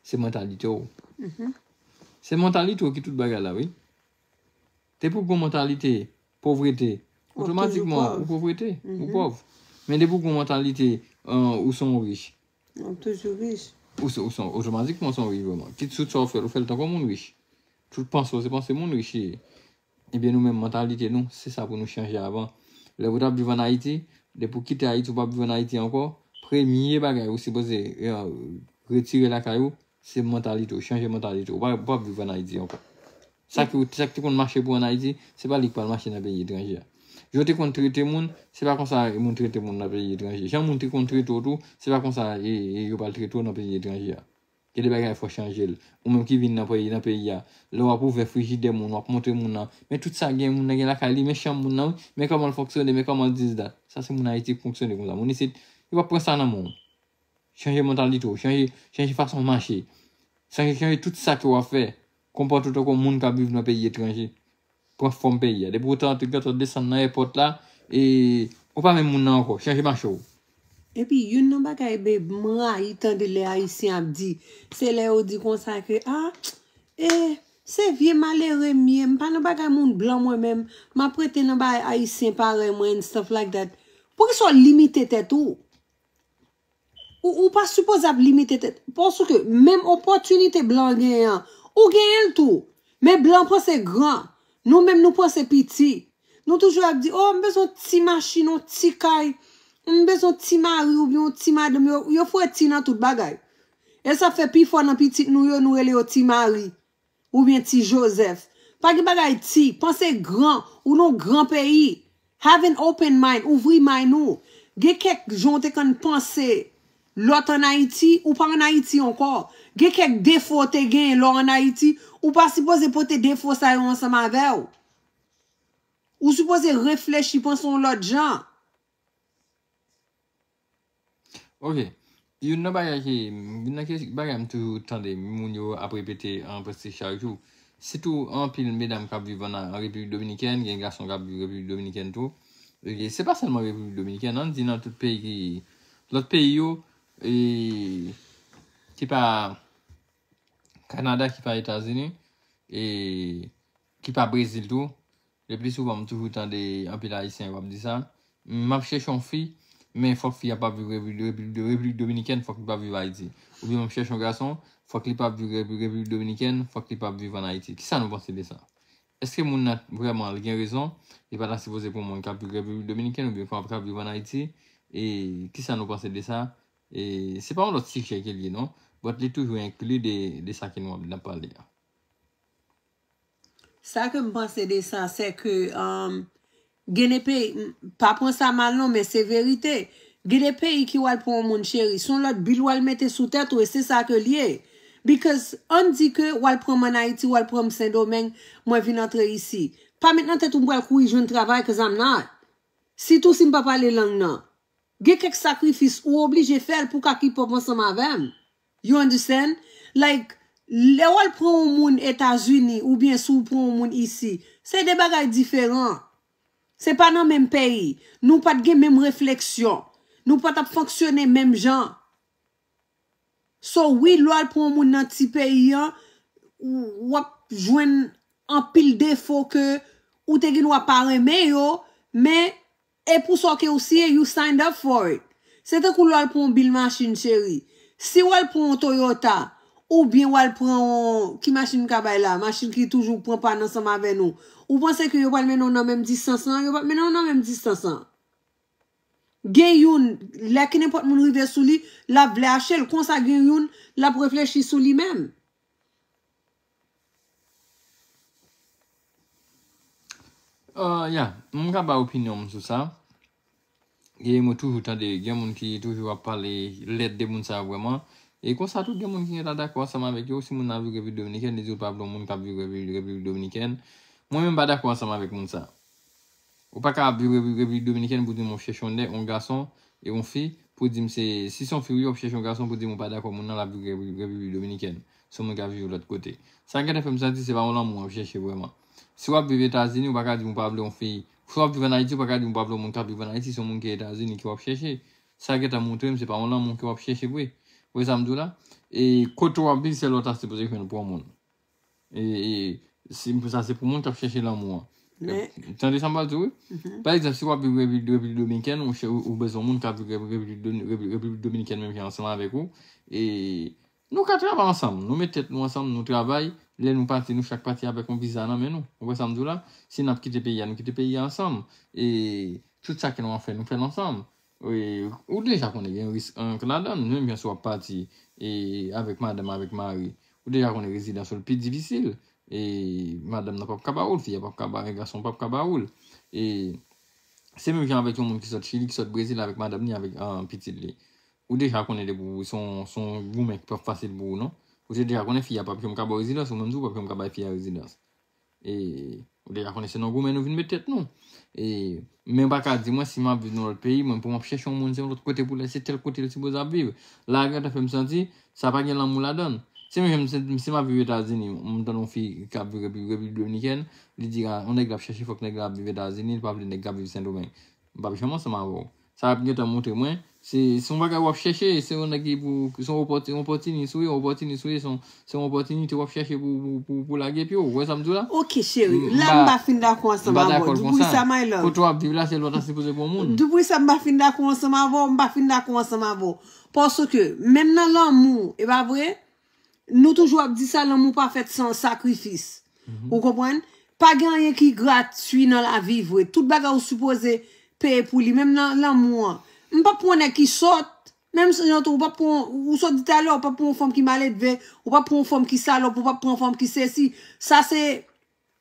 se mantalite w. Se mantalite w ki tout bagay la, wi. Depi w gon mantalite povrete, otomatikman ou povrete, ou pòv. Men depi w gon mantalite, ah, ou se yon rich, ou toujou rich. Ou se, ou se, otomatikman se yon rich vrèman. Kit sou sa w fè l, ou fè l tankou moun rich. Tout panse w se panse moun rich li ye. Ebyen nou menm mantalite nou, se sa pou nou chanje avan. Lè w t ap viv ann Ayiti, depi w kite Ayiti, ou p ap viv ann Ayiti ankò, premye bagay ou sipoze, eh, retire lakay ou, se mantalite w, chanje mantalite w. Ou pa, ou p ap viv ann Ayiti ankò. Sa ki, sa ki te konn mache pou ann Ayiti, se pa li k pral mache nan peyi etranje a. Jan w te konn trete moun, se pa konsa moun trete moun nan peyi etranje. Jan moun te konn trete w tou, se pa konsa, e, e, yo pral trete w nan peyi etranje a. Gen de bagay fò chanje l. Ou menm ki vin nan peyi, nan peyi a, lè w ap ouvè frijidè moun, w ap montre moun nan, men tout sa gen moun nan gen lakay li, men chanm moun nan wi, men kòman l fonksyone, men kòman dis dat. Sa se moun Ayiti k fonksyone konsa. Moun isit, yo p ap pran sa nan men w. Chanje mantalite w, chanje, chanje fason w mache. Chanje, chanje tout sa ke w ap fè. Konpòte w tankou moun k ap viv nan peyi etranje. Pran fòm peyi a. Depi w ta antre, gentan desann nan èpòt la, e ou pa menm moun nan ankò. Chanje mache w. Epi, youn nan bagay, babe, m rayi tande lè Ayisyen ap di, se lè yo di konsa ke, ah, e, se vye malere m ye, m pa nan bagay moun blan mwen menm, m ap rete nan bagay Ayisyen parèy mwen and stuff like that. Poukisa w limite tèt ou? Ou, ou pa sipoze ap limite tèt, paske menm opòtinite blan genyen an, ou genyen l tou. Men blan panse gran. Nou menm nou panse piti. Nou toujou ap di, oh, m bezwen yon ti machin, yon ti kay, m bezwen yon ti mari oubyen yon ti madanm. Yo, yo foure ti nan tout bagay. E sa fè pifò nan pitit nou yo, nou rele yo ti mari. Oubyen ti Jozèf. Pa gen bagay ti, panse gran, ou nan yon gran peyi. Have an open mind, ouvri mind ou. Gen kèk jan w te konn panse lè w t ann Ayiti, ou pa ann Ayiti ankò. Gen kèk defo w te genyen lè w ann Ayiti, ou pa sipoze pote defo sa yo ansanm avè w. Ou sipoze reflechi, panse yon lòt jan. Ok. Youn nan bagay ki, youn nan bagay m toujou tande moun yo ap repete an prèske chak jou. Sitou anpil medam k ap viv an Repiblik Dominikèn, gen gason k ap viv Repiblik Dominikèn tou. Ok, se pa sèlman Repiblik Dominikèn, ann di nan tout peyi ki, lòt peyi yo, e, ki pa Kanada, ki pa Etazini, e, ki pa Brezil tou. Le pli souvan, m toujou tande anpil Ayisyen yo ap di sa. M ap chèche yon fi, men fòk fi a pa viv Repiblik Dominikèn, fòk li pa viv Ayiti. Oubyen m ap chèche yon gason, fòk li pa viv Repiblik Dominikèn, fòk li pa viv an Ayiti. Kisa nou panse de sa? Èske moun nan vrèman li gen rezon? Li pa ta sipoze pou moun k ap viv Repiblik Dominikèn oubyen k ap viv an Ayiti? E kisa nou panse de sa? E se pa yon lòt sijè ke l ye non, but li toujou enkli de, de sa ke nou ap pale a. Sa ke m panse de sa, se ke um, gen de peyi, pa pran sa mal non, men se verite. Gen de peyi ki w al pran yon moun cheri, se yon lòt bil w al mete sou tèt ou e se sa ke l ye. Because ann di ke w al pran m ann Ayiti, w al pran m Sendomeng, mwen vin antre isi. Pa met nan tèt ou m pral kouri jwenn travay cause I'm not. Sitou si m pa pale lang nan. Gen kèk sakrifis ou oblije fè l pou w ka keep up ansanm avè m. You understand? Like, lè w al pran yon moun Etazini oubyen si w pran yon moun isi, se de bagay diferan. Se pa nan menm peyi. Nou pa t gen menm refleksyon. Nou pa t ap fonksyone menm jan. So wi, lè w al pran yon moun nan ti peyi an, w ap jwenn anpil defo ke ou te gen dwa pa renmen yo, men e pou sa ke w siyen, you signed up for it. Se tankou lè w al pran yon bil machin, cheri. Si w al pran yon Toyota, oubyen w al pran yon, ki machin m ka bay la, machin ki toujou pran pàn ansanm avè nou, ou panse ke yo pral mennen w nan menm distans lan? Yo p ap mennen w nan menm distans lan. Gen youn, lè kenenpòt moun rive sou li, l ap vle achte l. Konsa gen youn, l ap reflechi sou li menm. Uh, ya, m ka ba opinyon m sou sa. E mwen toujou tande, gen moun ki toujou ap pale lèd de moun sa vrèman. E konsa tou gen moun ki gentan dakò ansanm avèk yo. Si moun nan viv Repiblik Dominikèn, li di l pa vle yon moun k ap viv Repiblik Dominikèn. Mwen menm pa dakò ansanm avèk moun sa. Ou pa ka ap viv Repiblik Dominikèn pou di m w ap chèche yon nèg, yon gason, e yon fi, pou di m se, si se yon fi wi, w ap chèche yon gason pou di m ou pa dakò moun nan l ap viv Repiblik Dominikèn. Se yon moun k ap viv lòt kote. Sa gentan fè m santi se pa yon lanmou w ap chèche vrèman. Si w ap viv Etazini, ou pa ka di m ou pa vle yon fi. Si w ap viv ann Ayiti, ou pa ka di m ou pa vle yon moun k ap viv ann Ayiti, se yon moun ki Etazini ki w ap chèche. Sa gentan montre m se pa yon lanmou ke w ap chèche vre. Ou wè sa m di w la? E kote w ap viv, se la w ta sipoze jwenn pou yon moun. E, e, se, sa se pou moun k ap chèche lanmou an. Tande sa m pral di w wi. Pa egzanp, si w ap viv Repiblik Dominikèn, ou bezwen moun k ap viv Repiblik Dominikèn menm jan ansanm avèk ou. E nou ka travay ansanm, nou met tèt nou ansanm, nou travay. Lè nou pati, nou chak pati avèk yon viza nan men nou. Ou wè sa m di w la? Si n ap kite peyi a, nou kite peyi a ansanm. E tout sa ke nou ap fè, nou fè l ansanm. Ou deja konnen gen risk ank ladan l, menm jan si w ap pati avèk madanm, avèk mari. Ou deja konnen rezidans ou l pi difisil. E madanm nan p ap ka ba ou l, fi a p ap ka ba, gason p ap ka ba ou l. E se menm jan avèk yon moun ki sot Chili, ki sot Brezil avèk madanm li, avèk pitit li. Ou deja konnen depi w se yon goumen ki p ap fasil pou ou non. Ou deja konnen fi a p ap janm ka ba w rezidans, ou menm tou w p ap janm ka bay fi a rezidans. E ou deja konnen se nan goumen nou vin met tèt nou. E men pa ka di mwen si m ap viv nan lòt peyi, mwen pou m ap chèche yon moun se yon lòt kote pou l al, se tèl kote l sipoze ap viv. La a gentan fè m santi sa pa gen lanmou ladan l. Se menm jan si m ap viv Etazini, m tande yon fi k ap viv Repiblik Dominikèn, li di yon nèg l ap chèche, fòk nèg la ap viv Etazini, li pa vle nèg k ap viv Sendomeng. M p ap janm ansanm avè w. Sa ap gentan montre mwen se yon bagay w ap chèche, se yon nèg ki pou, se yon opòtinis ou ye, yon opòtinis ou ye, se yon opòtinite w ap chèche pou, pou, pou, pou lage pye w. Ou wè sa m di w la? Ok, cheri. La m pa fin dakò ansanm avè w. Dupri sa, my love. Kote w ap viv la, se lòt la sipoze pou moun. Dupri sa, m pa fin dakò ansanm avè w, m pa fin dakò ansanm avè w. Paske, menm nan lanmou, e pa vre? Nou toujou ap di sa, lanmou pa fèt san sakrifis. Ou konprann? Pa gen anyen ki gratui nan lavi vre. Tout bagay ou sipoze peye pou li, menm nan lanmou an. M p ap pran nèg ki sòt, menm jan tou, ou p ap pran, ou sot di talè, ou p ap pran yon fanm ki maledve, ou p ap pran yon fanm ki salòp, ou p ap pran yon fanm ki sesi. Sa se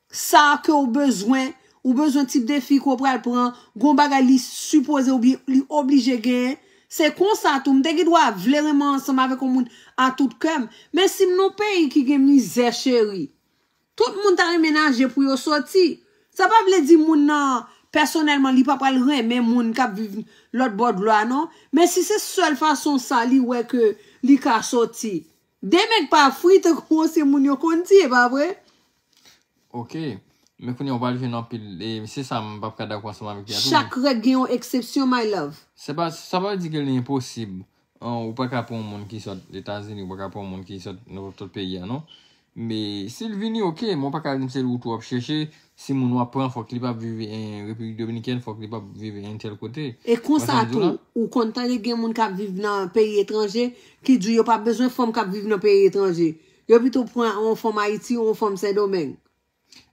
sa ke w bezwen, ou bezwen tip de fi ke w pral pran, gon bagay li sipoze oubyen li oblije genyen. Se konsa tou, m te gen dwa vle renmen ansanm avèk yon moun a tout kè m. Men si m nan yon peyi ki gen mizè, cheri, tout moun ta renmen naje pou yo soti. Sa pa vle di moun nan, pèsonèlman, li pa pral renmen moun k ap viv lòt bò dlo a, non. Men si se sèl fason sa li wè ke li ka soti. De nèg pa fri tankou ansyen moun yo konn di, e pa vre? Ok. Men kounye a w pral jwenn anpil. E se sa m p ap ka dakò ansanm avèk li a tou. Chak règ gen yon eksepsyon, my love. Se pa, sa pa vle di ke li enposib. An, ou pa ka pran yon moun ki sot Etazini, ou pa ka pran yon moun ki sot nenpòt lòt peyi a, non. Men si l vini, ok, men w pa ka di m se wout w ap chèche. Si moun w ap pran, fòk li p ap viv en Repiblik Dominikèn, fòk li p ap viv entèl kote. E konsa tou, ou konn tande gen moun k ap viv nan peyi etranje, ki di yo pa bezwen fanm k ap viv nan peyi etranje. Yo pito pran yon fanm Ayiti ou yon fanm Sendomeng.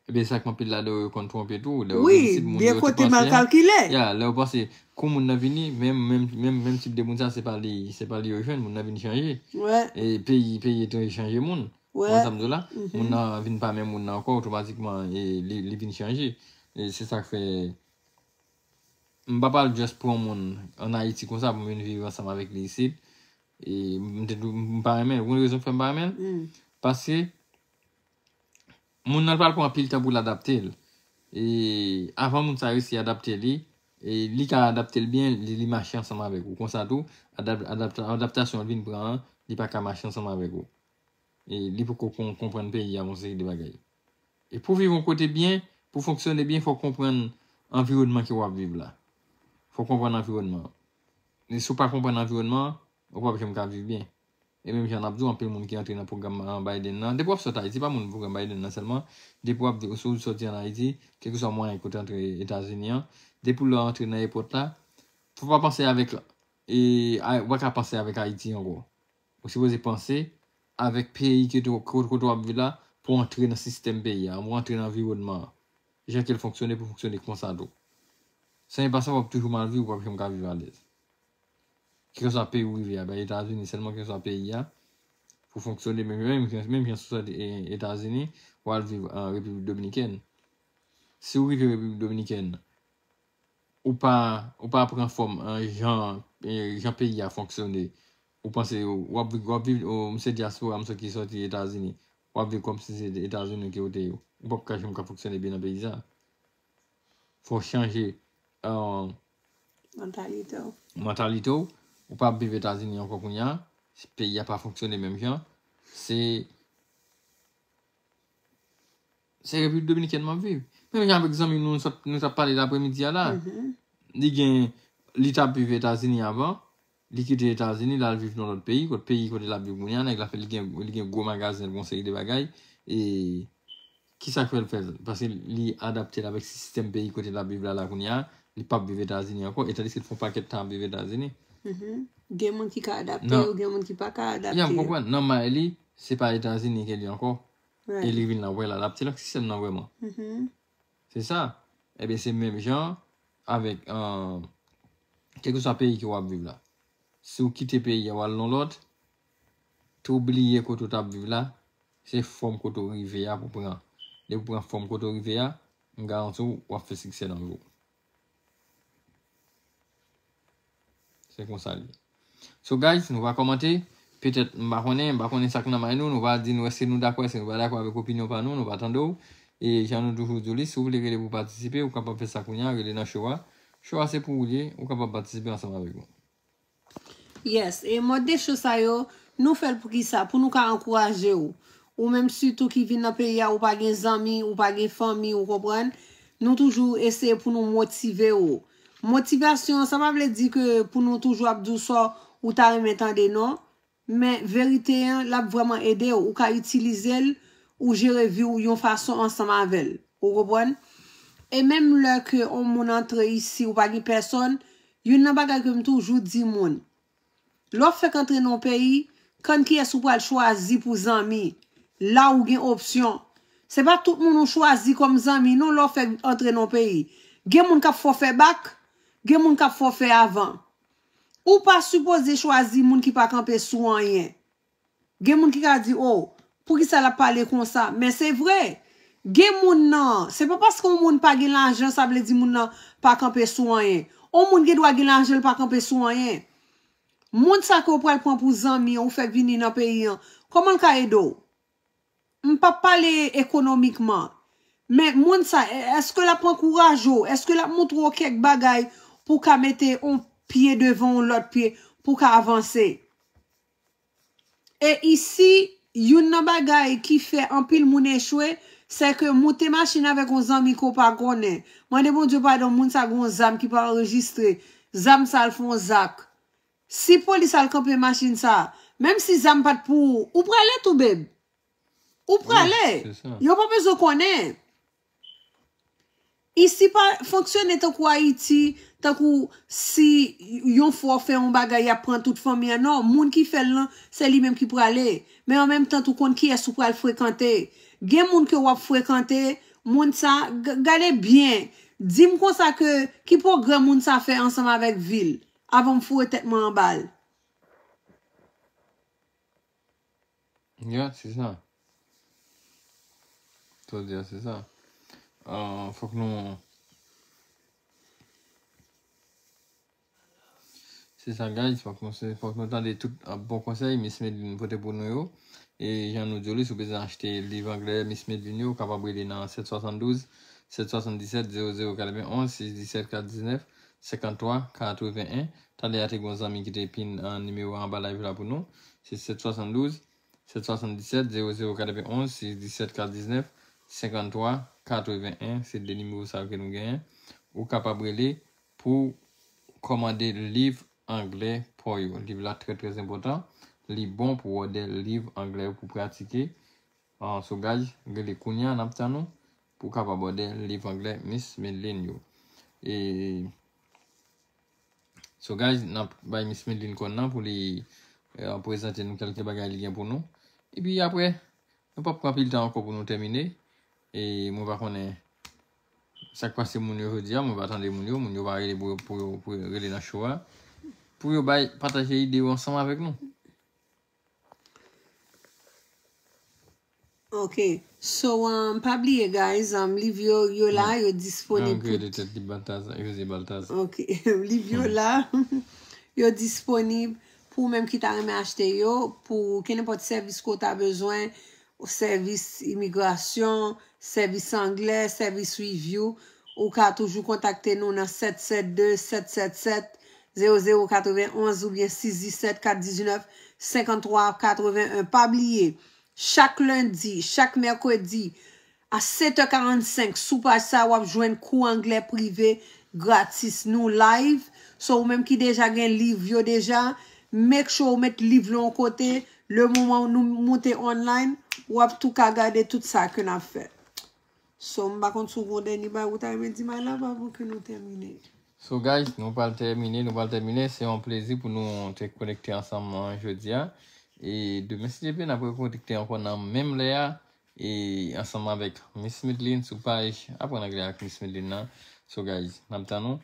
Ebyen, sa k anpil ladan yo konn twonpe tou. Lè yo vin isit, moun yo tou panse. Wi, byen kote mal kalkile. Ya, lè yo panse, kou moun nan vini, menm, menm, menm, menm tip de moun sa, se pa li, se pa li yo jwenn, moun nan vin chanje. E peyi, peyi etranje chanje moun. Ou konn sa m di w la? Moun nan vin pa menm moun nan ankò, otomatikman, e li, li vin chanje. E se sa k fè, m pa pral just pran moun ann Ayiti konsa pou m vin viv ansanm avèk li isit. E m te tou, m pa renmen l. Ou konn rezon k fè m pa renmen l? Paske moun nan pral pran anpil tan pou l adapte l. E avan moun sa resi adapte li, e li ka adapte l byen, li, li mache ansanm avèk ou. Konsa tou, adap, adapta, adaptasyon l vin pran an, li pa ka mache ansanm avèk ou. E li poko kon, konprann peyi a, yon seri de bagay. E pou viv yon kote byen, pou fonksyone byen, fò w konprann anviwònman ke w ap viv la. Fò w konprann anviwònman an. E si w pa konprann anviwònman an, ou p ap janm ka viv byen. E menm jan n ap di w, anpil moun ki antre nan pwogram, ah, Biden nan, depi w ap sot Ayiti, pa moun pwogram Biden nan sèlman, depi w ap, si w soti ann Ayiti, kèlkeswa mwayen kote antre Etazini an, depi w antre nan èpòt la, fò w pa panse avèk, e, a, ou pa ka panse avèk Ayiti ankò. Ou sipoze panse avèk peyi ke tou, kote, kote w ap viv la, pou w antre nan sistèm peyi a, pou w antre nan anviwònman an. Jan ke l fonksyone, pou fonksyone konsa tou. San e pa sa, w ap toujou mal viv, ou p ap janm ka viv alèz. Kèlkeswa peyi w rive a, bay Etazini sèlman, kèlkeswa peyi a, pou fonksyone, menm, menm, menm jan si w soti, e, Etazini, w al viv an Repiblik Dominikèn. Si w rive Repiblik Dominikèn, ou pa, ou pa pran fòm, an, jan, e, jan peyi a fonksyone. Ou panse w ap viv, w ap viv, o, m se dyaspora, m se ki soti Etazini. W ap viv kòmsi se Etazini ke w te ye. Ou p ap ka janm ka fonksyone byen nan peyi sa. Fò w chanje, an, mantalite w. Mantalite w. Ou p ap viv Etazini ankò kounye a. Peyi a pa fonksyone menm jan. Se Se Repiblik Dominikèn m ap viv. Menm jan avèk zanmi nou, nou t ap, nou t ap pale lapremidi a la. Li gen, li t ap viv Etazini avan. Li kite Etazini, l al viv nan lòt peyi. Kot peyi kote l ap viv kounye a, nèg la fè, li gen, li gen gwo magazen, l gen yon seri de bagay. E kisa k fè l fè l? Paske li adapte l avèk sistèm peyi kote l ap viv la, la kounye a. Li p ap viv Etazini ankò. E tandiske l fè yon pakèt tan ap viv Etazini. Gen moun ki ka adapte yo, gen moun ki pa ka adapte yo. Ya, m konprann. Nan may li, se pa Etazini ke li ankò. E li vin la, wè la, l ap te nan sistèm nan vrèman. Se sa. Ebyen, se menm jan avèk, kèlkeswa peyi ke w ap viv la. Si w kite peyi a, w al nan lòt, tou bliye kote w t ap viv la, se fòm kote w rive a pou pran. Depi w pran fòm kote w rive a, m garanti w, w ap fè siksè nan vi w. Se konsa l ye. So guys, nou va kòmante. Petèt, m pa konnen, m pa konnen sa k nan may nou, nou va di nou èske nou dakò, èske nou pa dakò avèk opinyon pa nou, nou va tande w. E jan nou toujou di w li, si w vle rele pou patisipe, ou kapab fè sa kounye a, rele nan show a. Show a se pou ou l ye, ou kapab patisipe ansanm avèk nou. Yes, e mòd de show sa yo, nou fè l pou kisa? Pou nou ka ankouraje w. Ou menm sitou ki vin nan peyi a, ou pa gen zanmi, ou pa gen fanmi, ou konprann? Nou toujou eseye pou nou motive w. Motivasyon, sa pa vle di ke pou nou toujou ap di w sa w ta renmen tande, non. Men verite an, l ap vrèman ede w. Ou ka itilize l, ou jere vi w yon fason ansanm avè l. Ou konprann? E menm lè ke yon moun antre isi, ou pa gen pèsòn, youn nan bagay ke m toujou di moun, lè w fèk antre nan yon peyi, konn kiyès ou pral chwazi pou zanmi. La ou gen opsyon. Se pa tout moun ou chwazi kòm zanmi, non, lè w fèk antre nan yon peyi. Gen moun k ap fè w fè bak, gen moun k ap fè w fè avan. Ou pa sipoze chwazi moun ki pa kanpe sou anyen. Gen moun ki ka di, o, poukisa l ap pale konsa? Men se vre. Gen moun nan, se pa paske yon moun pa gen lajan, sa vle di moun nan pa kanpe sou anyen. Yon moun gen dwa gen lajan, l pa kanpe sou anyen. Moun sa ke w pral pran pou zanmi an, ou fèk vini nan peyi an, kòman l ka ede w? M p ap pale ekonomikman. Men moun sa, èske l ap ankouraje w? Èske l ap montre w kèk bagay pou w ka mete yon pye devan yon lòt pye, pou w ka avanse? E isi, youn nan bagay ki fè anpil moun echwe, se ke moute machin avèk yon zanmi ke w pa konnen. Mande Bondye padon, moun sa gen yon zam ki pa anrejistre. Zam sa al fè yon zak. Si polis al kanpe machin sa, menm si zam pa t pou ou, ou prale tou, babe. Ou prale. Yo pa bezwen konnen. Isi pa fonksyone tankou Ayiti, tankou si yon fwa w fè yon bagay, y ap pran tout fanmi an. Non, moun ki fè l lan, se li menm ki prale. Men an menm tan tou, konn kiyès ou pral frekante. Gen moun ke w ap frekante, moun sa, g- gade byen. Di m konsa ke ki pwogrè moun sa fè ansanm avèk vi l, avan m foure tèt mwen anba l. Ya, se sa. Sa w di a, se sa. Ah, fòk nou. Se sa, guys. Fòk nou, se- fòk nou tande tout ah, bon konsèy Miss Medline pote pou nou yo. E jan nou di w li, si w bezwen achte liv anglè Miss Medline yo, ou kapab rele nan sèt swasanndouz, sèt swasanndisèt, zewo zewo katrevenonz, sis disèt, kat diznèf, senkanntwa, katrevenn. Talè a te gen yon zanmi ki te pin ah, nimewo a anba live la pou nou. Se sèt swasanndouz, sèt swasanndiset, zewo zewo katrevenonz, sis disèt, kat diznèf, senkanntwa, katrevenn. Se de nimewo sa yo ke nou genyen. Ou kapab rele pou kòmande liv anglè pa w yo. Liv la trè, trè enpòtan. Li bon pou w òdè liv anglè yo pou pratike. Ah, so, guys, rele kounye a, n ap tann ou pou w kapab òdè liv anglè Miss Medline yo. E So guys, n ap bay Miss Medline kòn nan pou li eh, prezante nou kèlke bagay li gen pou nou. Epi apre, nou p ap pran anpil tan ankò pou nou tèmine. E mwen pa konnen sa k pase moun yo jodi a, mwen pa tande moun yo, moun yo pa rele pou, pou, pou rele nan show a. Pou yo bay, pataje ide yo ansanm avèk nou. Ok. So, um, pa bliye, guys, um, liv yo, yo la, yo disponib pou. Yo se Baltazar. Ok. Liv yo la, yo disponib pou ou menm ki ta renmen achte yo, pou kenenpòt sèvis ke w ta bezwen, sèvis imigrasyon, sèvis anglè, sèvis review, ou ka toujou kontakte nou nan sèt sèt de, sèt sèt sèt, zewo zewo katrevenonz oubyen sis disèt, kat diznèf, senkanntwa katrevenn. Pa bliye, chak lendi, chak mèkredi, a sèt è karannsenk, sou paj sa a, w ap jwenn kou anglè prive gratis nou live. So, ou menm ki deja gen liv yo deja, make sure ou met liv lan yon kote. Le moman nou moute online, w ap tou ka gade tout sa ke n ap fè. So, m pa konn si w gen yon dènye bagay ou ta renmen di, my love, avan ke nou tèmine. So guys, nou pral tèmine, nou pral tèmine. Se yon plezi pou nou te konekte ansanm an jodi a. E demen, si Dye vle, n ap rekonekte ankò nan menm lè a. E ansanm avèk Miss Medline sou paj Aprann Anglè ak Miss Medline nan. So guys, n ap tann nou.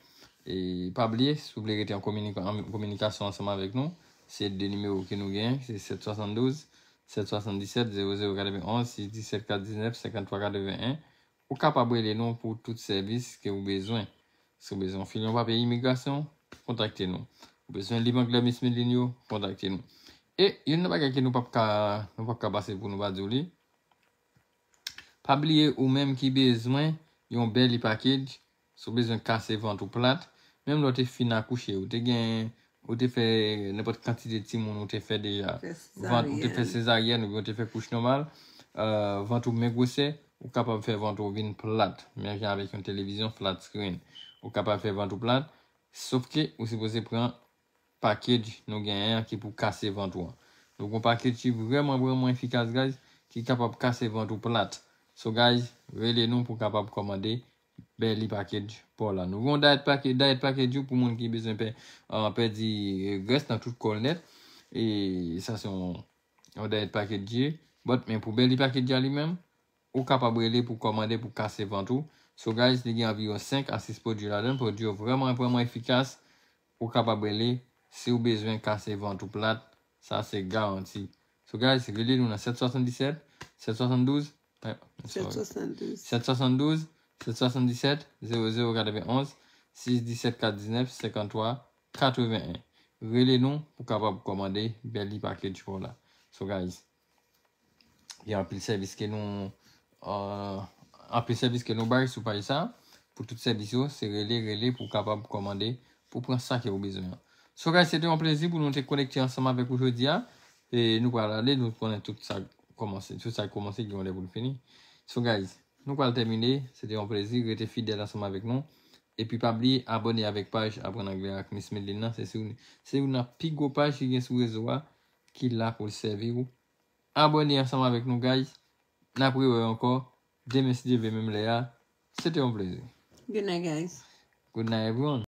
E pa bliye, si w vle rete an kominika- an kominikasyon ansanm avèk nou, se de nimewo ke nou genyen, se sèt swasanndouz, sèt swasanndiset, zewo zewo katrevenonz, sis disèt, kat diznèf, senkanntwa katrevenn. Ou kapab rele nou pou tout sèvis ke ou bezwen. Si w bezwen yon fil yon papye imigrasyon, kontakte nou. Ou bezwen liv anglè Miss Medline yo, kontakte nou. E youn nan bagay ke nou p ap ka, nou p ap ka pase pou nou pa di w li, pa bliye ou menm ki bezwen yon belly package, si w bezwen kase vant ou plat, menm lè w te fin akouche, ou te gen, ou te fè nenpòt kantite timoun ou te fè deja. Vant ou te fè sezaryèn oubyen ou te fè kouch nòmal, euh, vant ou men gwosè, ou kapab fè vant ou vin plat. Menm jan avèk yon televizyon flat screen. Ou kapab fè vant ou plat, sof ke ou sipoze pran package nou genyen an ki pou kase vant ou an. Nou gen yon package ki vrèman, vrèman efikas, guys, ki kapab kase vant ou plat. So, guys, rele nou pou kapab kòmande belly package pa w la. Nou gen yon diet package, diet package pou moun ki bezwen pè, euh, pèdi grès nan tout kò l nèt. E sa se yon, yon diet package ye. But, men pou belly package a li menm, ou kapab rele pou kòmande pou kase vant ou. So, guys, li gen anviwon senk a sis pwodui ladan l. Pwodui yo vrèman, vrèman efikas. Ou kapab rele si w bezwen kase vant ou plat. Sa se garanti. So, guys, rele nou nan sèt swasanndiset, sèt swasanndouz, eh, I'm sorry. Sèt swasanndouz. Sèt swasanndouz, sèt swasanndiset, zewo zewo katrevenonz, sis disèt, kat diznèf, senkanntwa katrevenn. Rele nou pou kapab kòmande belly package pa w la. So, guys, gen anpil sèvis ke nou, euh, Anpil sèvis ke nou bay sou paj sa. Pou tout sèvis yo, se rele, rele pou w kapab kòmande, pou w pran sa ke w bezwen an. So guys, se te yon plezi pou nou te konekte ansanm avèk ou jodi a. E nou pral ale, nou konnen tout sa kòmanse, tout sa kòmanse gen yon lè pou l fini. So guys, nou pral tèmine, se te yon plezi, rete fidèl ansanm avèk nou. Epi pa bliye abòne avèk paj Aprann Anglè ak Miss Medline nan, se sou, se youn nan pi gwo paj ki gen sou rezo a, ki la pou l sèvi w. Abòne ansanm avèk nou guys. N ap rewè ankò demen si Dye vle menm lè a. Se te yon plezi. Good night, guys. Good night everyone.